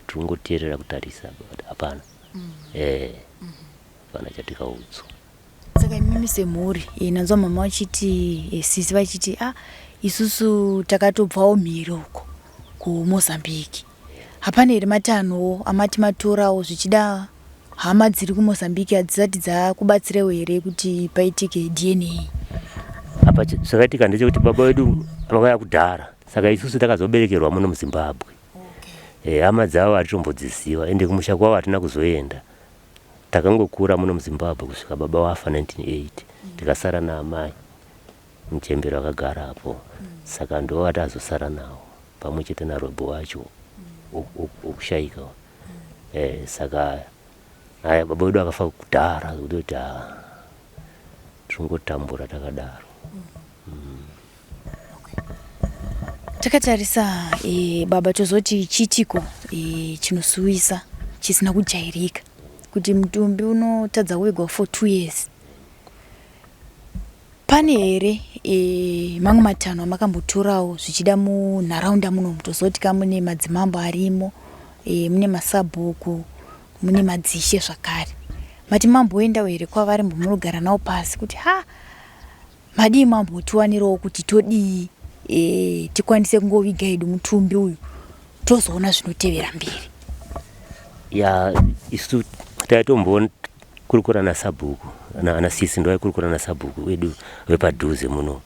[SPEAKER 5] tingoteerera kutarisa, but hapana, hapana chatikaudzwa.
[SPEAKER 8] Saka imimi semhuri, nanzwa mama vachiti, sisi vachiti, ah, isusu takatobvawo mhiri uko kuMozambique, hapana here matanhowo amati matorawo? Zvichida hama dziri kuMozambique hadzisati dzakubatsirewo here kuti paitike DNA?
[SPEAKER 5] Apa zvakaitika ndechekuti baba vedu vakauya kudhara, saka isusu takazoberekerwa muno muZimbabwe. Hama dzavo hatitombodziziva, ende kumusha kwavo hatina kuzoenda. Takangokura muno muZimbabwe kusvika baba wafa 1980, tikasara naamai muchembere vakagarapo. Saka ndo vatazosara nawo pamwe chete naRobho wacho wokushayika. Saka aya baba vedu akafa kudhara zvekutoti tingotambura takadaro.
[SPEAKER 8] Takatarisa, baba, tozoti chiitiko chinosuwisa chisina kujairika kuti mutumbi unotadza kuvigwa for 2 years. Pane here mamwe matanho amakambotorawo zvichida munharaunda munomu? Tozoti ka mune madzimambo arimo, mune masabhuku, mune madzishe zvakare. Mati mamboendawo here kwavari, mbomunogara navo pasi kuti ha, madii mambotiwanirawo kuti todii, tikwanise kungoviga hedu mutumbi uyu, tozoona zvinotevera mberi?
[SPEAKER 5] Ya, isu Taitombokurukura nasabhuku ana sisi ndo vaikurukura nasabhuku wedu vepadhuze muno.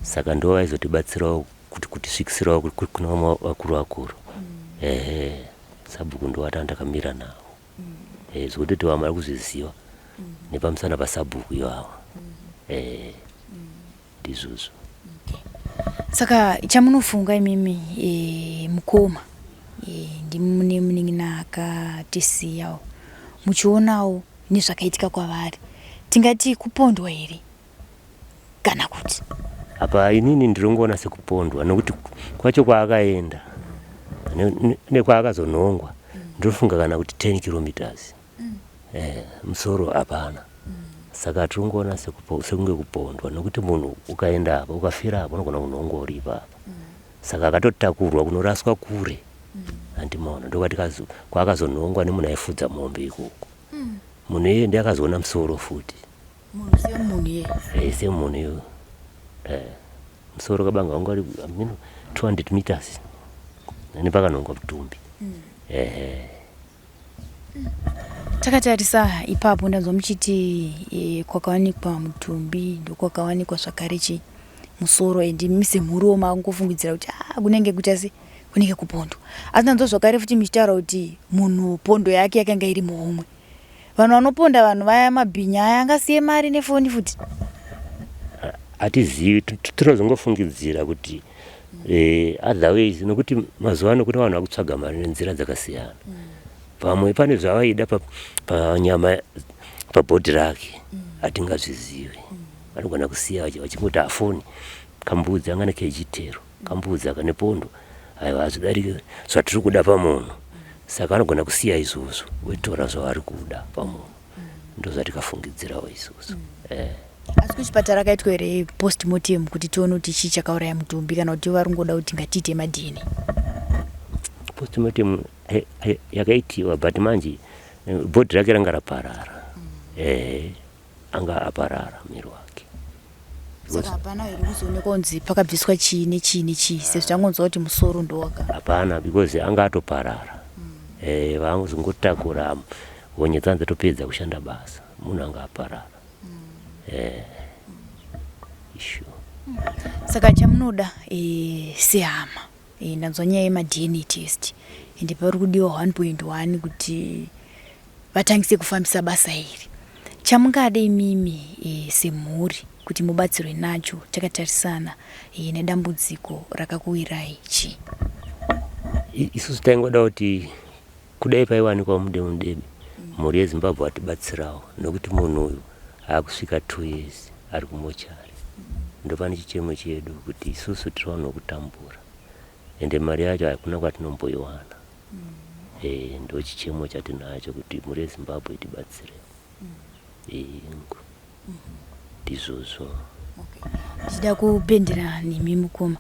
[SPEAKER 5] Saka ndo vaizotibatsirawo kuti kutisvikisirawo kuna vamwe vakuru vakuru. Ehe, sabhuku ndo watanga ndakamira navo. Eh, zvekutoti vamwe vari kuzviziva nepamusana pasabhuku ivava. Eh, ndizvozvo.
[SPEAKER 8] Saka chamunofunga imimi e, mukoma e, ndimune munin'ina akatisiyawo muchionawo nezvakaitika kwavari tingati kupondwa here kana kuti?
[SPEAKER 5] Apa inini ndirongoona sekupondwa nokuti kwacho kwaakaenda nekwaakazonhongwa ndinofunga kana kuti 10 kilometers. Eh, musoro hapana. Saka tirongoona sekunge kupondwa nokuti munhu ukaenda apa ukafira apa unogona kunhongwa uri ipapa. Saka akatotakurwa kunoraswa kure. Handimaona ndokwati kwaakazonhongwa nemunhu aifudza mombe ikoko. Munhu iyeye ndiye akazoona musoro futi.
[SPEAKER 8] Munhu semunhu iye.
[SPEAKER 5] Eh, semunhu iwe. Eh, musoro kabanga wanga uri amino 200 meters. Nepakanhongwa mutumbi. Ehe.
[SPEAKER 8] Takatarisa ipapo ndanzwa muchiti e, kwakawanikwa mutumbi ndokwakawanikwa zvakare chi musoro and imi semhuriwo makungofungidzira kuti ah, kunenge kuita se kunenge kupondwa asi ndanzwa zvakare futi muchitaura kuti munhu pondo yake yakanga iri muhomwe. Vanhu vanoponda vanhu vaya mabhinya aya angasiye mari nefoni futi?
[SPEAKER 5] Hatizivi, tinozongofungidzira kuti eh, otherways nokuti mazuva ano kune vanhu vakutsvaga mari nenzira dzakasiyana. Pamwe pane zvavaida panyama pabhodhi rake hatingazvizivi. Vanogona kusiya vachingoti afoni kambudzi anga nekechitero kambudzi aka nepondo aiwa hazvidarike zvatiri kuda pamunhu. Saka anogona kusiya izvozvo votora zvavari kuda pamunhu. Ndozvatikafungidzirawo isusu. Eh.
[SPEAKER 8] Asi kuchipatara akaitwa here postmortem kuti tione kuti chii chakauraya mutumbi kana kuti vari kungoda kuti ngatiite maDNA?
[SPEAKER 5] Postmortem yakaitiwa but manje bhodhi rake ranga raparara. Eh, anga aparara muviri wake.
[SPEAKER 8] Saka hapana here kuzoonekwa kunzi pakabviswa chii nechii nechii sezvo tangonzwa kuti musoro ndowaka.
[SPEAKER 5] Hapana because anga atoparara. Eh, vangozongotakura honye dzanzi dzatopedza kushanda basa munhu anga aparara. Eh, issue.
[SPEAKER 8] Saka chamunoda e, sehama e, ndanzwa nyaya yemaDNA test ende pari kudiwa 1.1 kuti vatangise kufambisa basa iri. Chamungade imimi e, semhuri kuti mubatsirwe nacho takatarisana e, nedambudziko rakakuwirai chii?
[SPEAKER 5] Isusu taingoda kuti kudai paiwanikwa mude mudebe mhuri yeZimbabwe vatibatsirawo nokuti munhu uyu aakusvika 2 years ari kumochari. Ndopane chichemo chedu kuti isusu tiri vanhu vekutambura ende mari yacho hakuna kwatinomboiwana. Eh, ndo chichemo chatinacho kuti mhuri yeZimbabwe itibatsire. Eh, ndizvozvo.
[SPEAKER 8] Ndichida kupendera nemi mukoma,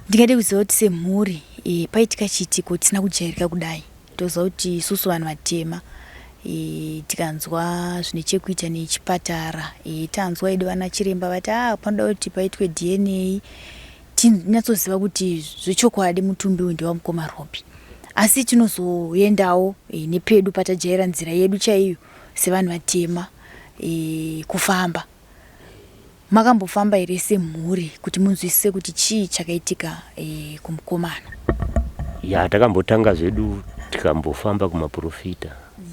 [SPEAKER 8] ndingade kuziva kuti semhuri e, paitika chiitiko tisina kujairika kudai, toziva kuti isusu vanhu vatema e, tikanzwa zvine chekuita nechipatara e, tanzwa edu vana chiremba vati ah, panoda kuti paitwe DNA tinyatsoziva kuti zvechokwadi mutumbi uyu ndewamukoma Robi, asi tinozoendawo e, nepedu patajaira nzira yedu chaiyo sevanhu vatema e, kufamba. Makambofamba here semhuri kuti munzwisise kuti chii chakaitika e, kumukomana?
[SPEAKER 5] Ya, takambotanga zvedu tikambofamba kumaprofita.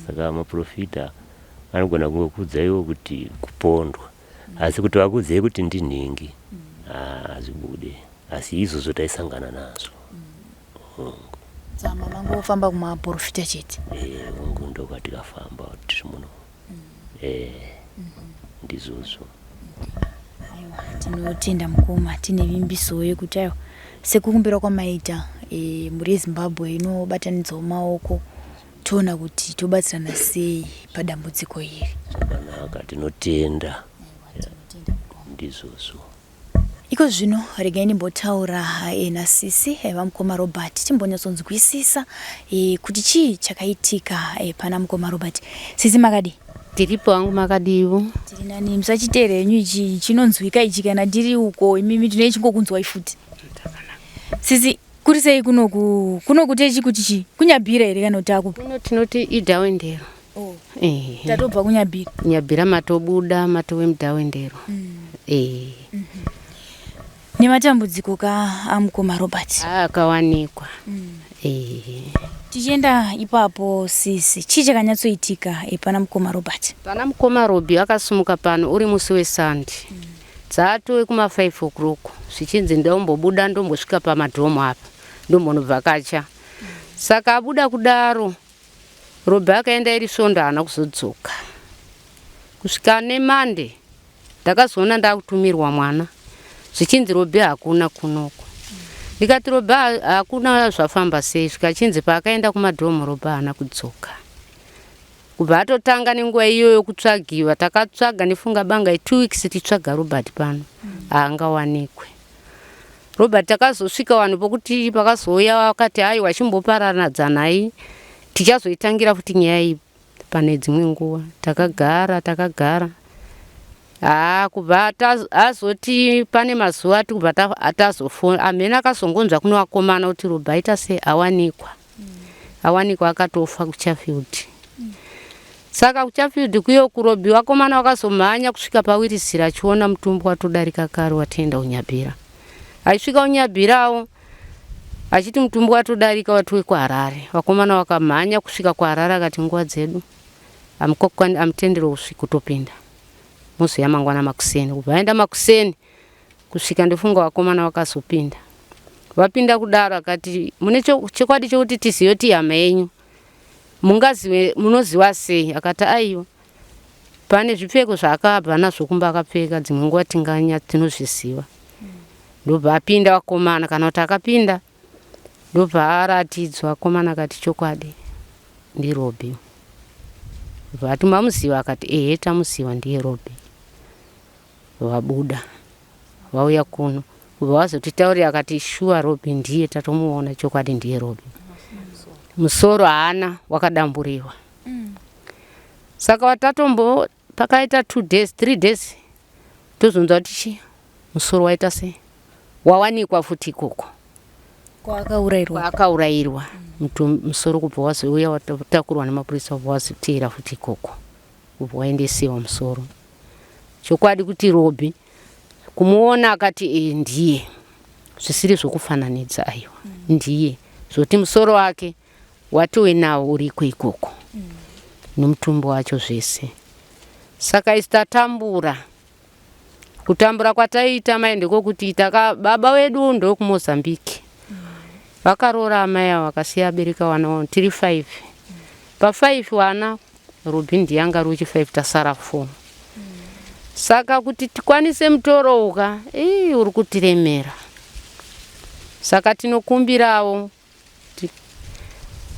[SPEAKER 5] Saka maprofita anogona kungokuudza iwo kuti kupondwa, asi kuti vakuudzei kuti ndinhingi hazvibude. Asi izvozvo taisangana nazvo. Hongu.
[SPEAKER 8] Saka mangofamba kumaprofita chete?
[SPEAKER 5] Eh, hongu, ndokwatikafamba tiri muno. Eh, ndizvozvo.
[SPEAKER 8] Aiwa, tinotenda mukoma, tine vimbiso yekuti aiwa sekukumbira kwamaita e, mhuri yeZimbabwe inobatanidzawo maoko toona kuti tobatsirana sei padambudziko iri.
[SPEAKER 5] Zvakanaka, tinotenda. Ndizvozvo.
[SPEAKER 8] Iko zvino regai ndimbotaura e, nasisi e, vamukoma Robert timbonyatsonzwisisa e, kuti chii chakaitika e, pana mukoma Robert. Sisi makadii?
[SPEAKER 6] Tiripo wangu, makadiwo?
[SPEAKER 8] Tiri nani, musachitere henyu ichi chinonzwika ichi kana tiri uko imimi tinenge chingokunzwai futi. Sisi, kuri sei kunoku kunoku techi kuti chi kunyabhira here kana kuti akupi?
[SPEAKER 6] Kuno tinoti idhawendero.
[SPEAKER 8] Oh.
[SPEAKER 7] Ehe.
[SPEAKER 8] Tatobva kuNyabhira.
[SPEAKER 7] Nyabhira matobuda matove mudhawendero. Ehe.
[SPEAKER 8] Nematambudziko ka amukoma Robert.
[SPEAKER 7] Akawanikwa. Ehe.
[SPEAKER 8] Tichienda ipapo sisi, chii chakanyatsoitika pana mukoma Robert?
[SPEAKER 7] Pana mukoma Robi akasumuka pano uri musi weSunday. Dzatove kuma 5 o'clock zvichinzi ndombobuda ndombosvika pamadhomu apa ndombonobvakacha. Saka abuda kudaro Robi akaenda iri svondo haana kuzodzoka. Kusvika neMonday ndakazoona ndakutumirwa mwana zvichinzi Robi hakuna kunoko. Ndikati Robi hakuna zvafamba sei zvikachinzi paakaenda kumadhomu Robi haana kudzoka. Kubva atotanga nenguva iyoyo kutsvagiwa takatsvaga nefunga banga 2 weeks tichitsvaga Robert pano haangawanikwe. Robert takazosvika vanhu pokuti pakazouya vakati aiwa chimboparadzanai tichazoitangira futi nyaya iyi pane dzimwe nguva. Takagara takagara haa kubva azoti pane mazuva ati kubva tazofona amhene akazongonzwa kune vakomana kuti Robert aita sei awanikwa. Awanikwa akatofa kuChafield. Saka kuChafield kuyo kuRobi vakomana vakazomhanya kusvika paWirisira achiona mutumbi watodarika kare watoenda kuNyabhira. Achisvika kuNyabhirawo achiti mutumbi watodarika watove kuHarare. Vakomana vakamhanya kusvika kuHarare akati nguva dzedu amutenderwe kusvika kutopinda. Mozouya mangwana makuseni. Kubva vaenda makuseni kusvika ndofunga vakomana vakazopinda. Vapinda kudaro akati mune chokwadi chokuti tizive kuti ihama yenyu. Mungazive munoziva sei? Akati aiwa pane zvipfeko zvaakabva nazvo kumba akapfeka dzimwe nguva tinganya tinozviziva. Ndobva apinda vakomana kana kuti akapinda ndobva aratidzwa vakomana akati chokwadi ndiRobi. Ndobva ati mamuziva akati ehe tamuziva ndiye Robi. Vabuda vauya kuno kubva vazotitaurira akati shuwa Robi ndiye tatomuona chokwadi ndiye Robi. Musoro haana wakadamburiwa. Saka watatombo pakaita 2 days 3 days tozonzwa kuti chi musoro waita sei wawanikwa futi ikoko
[SPEAKER 8] Kwaakaurairwa.
[SPEAKER 7] Kwaakaurairwa. Musoro kubva wazouya watakurwa nemapurisa kubva wazoteera futi ikoko kubva waendesewa musoro. Chokwadi kuti Robi kumuona akati e, ndiye zvisiri zvokufananidza aiwa ndiye zvoti musoro wake watove nawo uriko ikoko nomutumbi wacho zvese. Saka isu tatambura. Kutambura kwataiita mai ndekokuti taka baba vedu ndokuMozambique. Vakaroora amai ava vakasiya abereka vana vavo tiri 5. Pa 5 vana Ruby ndiye anga ari wechi 5 tasara 4. Saka kuti tikwanise mutoro uka ii uri kutiremera. Saka tinokumbirawo kuti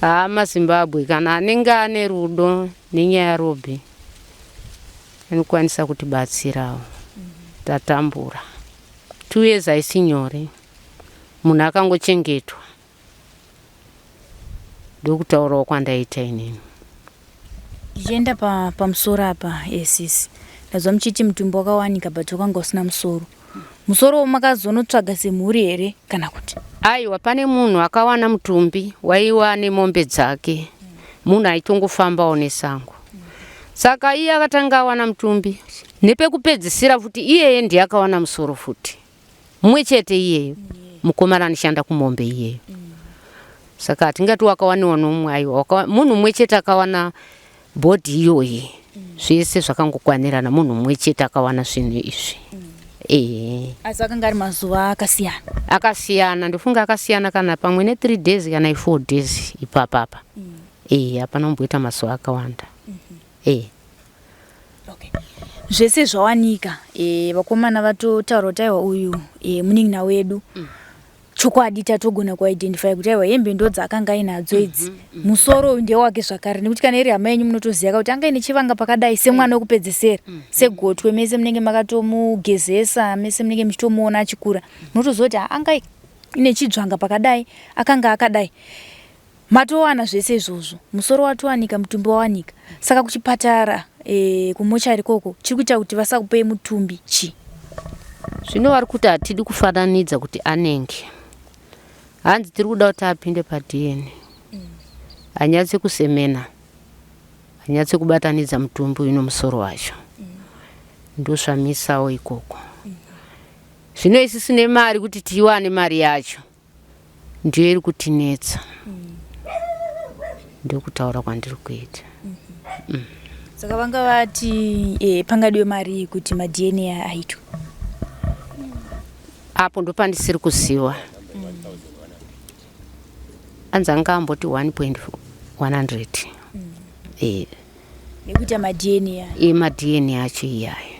[SPEAKER 7] hama Zimbabwe kana anenge ane rudo nenyaya yaRobbie anokwanisa kutibatsirawo. Tatambura. 2 years haisi nyore. Munhu akangochengetwa. Ndokutaurawo kwandaita inini.
[SPEAKER 8] Tichienda pa, pamusoro apa eh, sisi ndazwa muchiti mutumbi wakawanika but wakanga usina musoro. Musoro makazonotsvaga semhuri here kana kuti?
[SPEAKER 7] Aiwa pane munhu akawana mutumbi waiwa nemombe dzake. Munhu aitongofambawo nesango. Saka iye akatanga awana mutumbi nepekupedzisira futi iyeye ndiye akawana musoro futi. Mumwe chete iyeyo mukomana anoshanda kumombe iyeyo. Saka hatingati wakawaniwa nomumwe aiwa munhu mumwe chete akawana bhodhi iyoyi zvese zvakangokwanirana munhu mumwe chete akawana zvinhu izvi. Ehe.
[SPEAKER 8] Asi akanga ari mazuva akasiyana.
[SPEAKER 7] Akasiyana ndofunga akasiyana kana pamwe ne 3 days kana 4 days ipapapa. Ehe hapana kumboita mazuva akawanda. Ehe.
[SPEAKER 8] Okay. Zvese zvawanika e, vakomana vatotaura kuti aiwa uyu e, munin'ina wedu chokwadi tatogona kuidentify kuti aiwa hembe ndo dzaakanga ainadzo idzi musoro uyu ndewake zvakare nekuti kana iri hama yenyu munotoziva kuti anga aine chivanga pakadai semwana wekupedzesera segotwe mese munenge makatomugezesa mese munenge muchitomuona achikura munotoziva kuti anga ine chidzvanga pakadai akanga akadai. Matowana zvese izvozvo musoro watowanika mutumbi wawanika saka kuchipatara e, kumochari koko chiri kuita kuti vasakupei mutumbi chi?
[SPEAKER 7] Zvino vari kuti hatidi kufananidza kuti anenge hanzi tiri kuda kuti apinde paDNA anyatse kusemena. Ndinyatse kubatanidza mutumbi uyu nomusoro wacho. Ndosvamisawo ikoko. Zvino isusu nemari kuti tiiwane mari yacho ndiyo iri kutinetsa. Ndokutaura kwandiri kuita.
[SPEAKER 8] Saka vanga vati eh, pangadiwe mari kuti maDNA aitwe.
[SPEAKER 7] Apo ndopandisiri kuziva. Anzi anga amboti 1.100. Eh,
[SPEAKER 8] Nekuita maDNA.
[SPEAKER 7] emaDNA acho iyayo.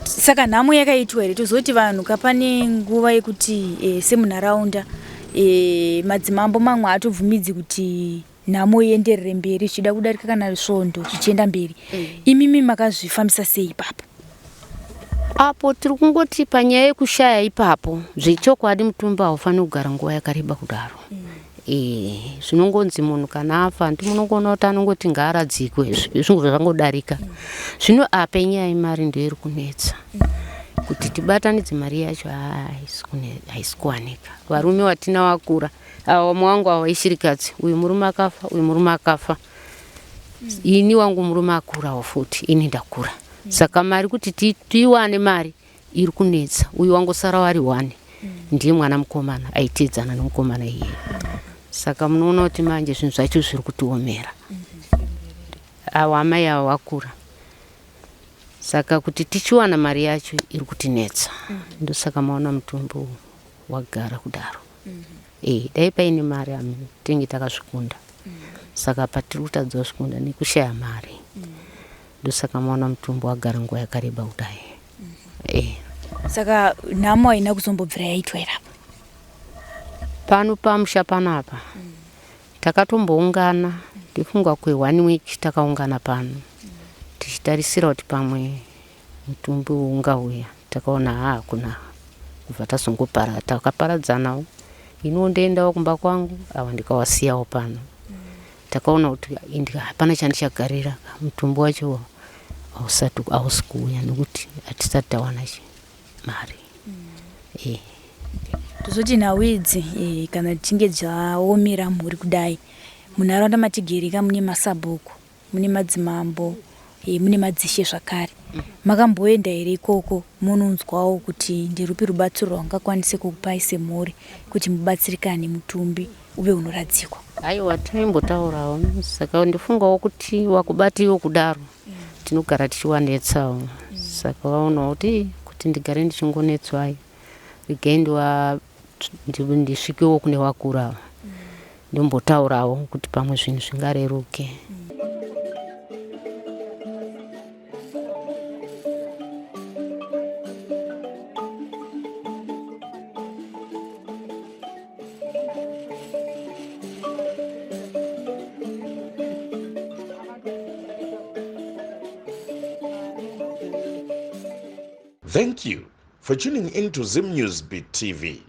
[SPEAKER 8] Saka nhamo yakaitwa here tozoti vanhu kapane nguva yekuti e, semunharaunda e, madzimambo mamwe haatobvumidzi kuti nhamo ienderere mberi zvichida kudarika kana svondo zvichienda mberi. Imimi makazvifambisa sei ipapo?
[SPEAKER 7] Apo tiri kungoti panyaya yekushaya ipapo, zvechokwadi mutumbi haufaniri kugara nguva yakareba kudaro. Zvinongonzi munhu kana afa ndi munongoona kuti anongoti ngaaradzikwe zvingobva zvangodarika. Zvino apa inyaya yemari ndiyo iri kunetsa. Kuti tibatanidze mari yacho haisi kuwanika. Varume watina wakura, ava vamwe wangu ava ishirikadzi, uyu murume akafa, uyu murume akafa. Ini wangu murume akurawo futi, ini ndakura. Saka mari kuti tiiwane mari iri kunetsa. Uyu wangosara wari one. Ndiye mwana mukomana aiteedzana nemukomana iyeye. Saka munoona kuti manje zvinhu zvacho zviri kutiomera. Ava amai ava vakura. Saka kuti tichiwana mari yacho iri kutinetsa. Ndosaka maona mutumbi wagara kudaro. Dai paine mari tinenge takazvikunda. Saka patiri kutadza kuzvikunda nekushaya mari. Ndosaka maona mutumbi wagara nguva yakareba kudai.
[SPEAKER 8] Saka nhamo haina kuzombobvira yaitwa here apa?
[SPEAKER 7] Pano pamusha panapa takatomboungana, ndifunga kwe 1 week takaungana pano tichitarisira kuti pamwe mutumbi ungauya. Takaona hakuna, kubva tazongopara, takaparadzanawo. Iniwo ndoendawo kumba kwangu, ava ndikawasiyawo pano. Takaona kuti hapana chandichagarira, mutumbi wacho hausi kuuya nekuti hatisati tawana mari.
[SPEAKER 8] Tozoti nhau idzi kana dzichinge dzaomera mhuri kudai, munharaunda matigereka mune masabhuku, mune madzimambo, mune madzishe zvakare. Makamboenda here ikoko munonzwawo kuti nderupi rubatsiro rwangakwanise kukupai semhuri kuti mubatsirikane mutumbi uve unoradzikwa?
[SPEAKER 7] Aiwa, taimbotaurawo. Saka ndifungawo kuti wakubatiwo kudaro tinogara tichiwanetsawo. Saka vaonawo kuti ndigare ndichingonetswa, regai ndisvikewo kune wakura ndombotaurawo kuti pamwe zvinhu zvingareruke.
[SPEAKER 1] Thank you for tuning in to Zim News Beat TV.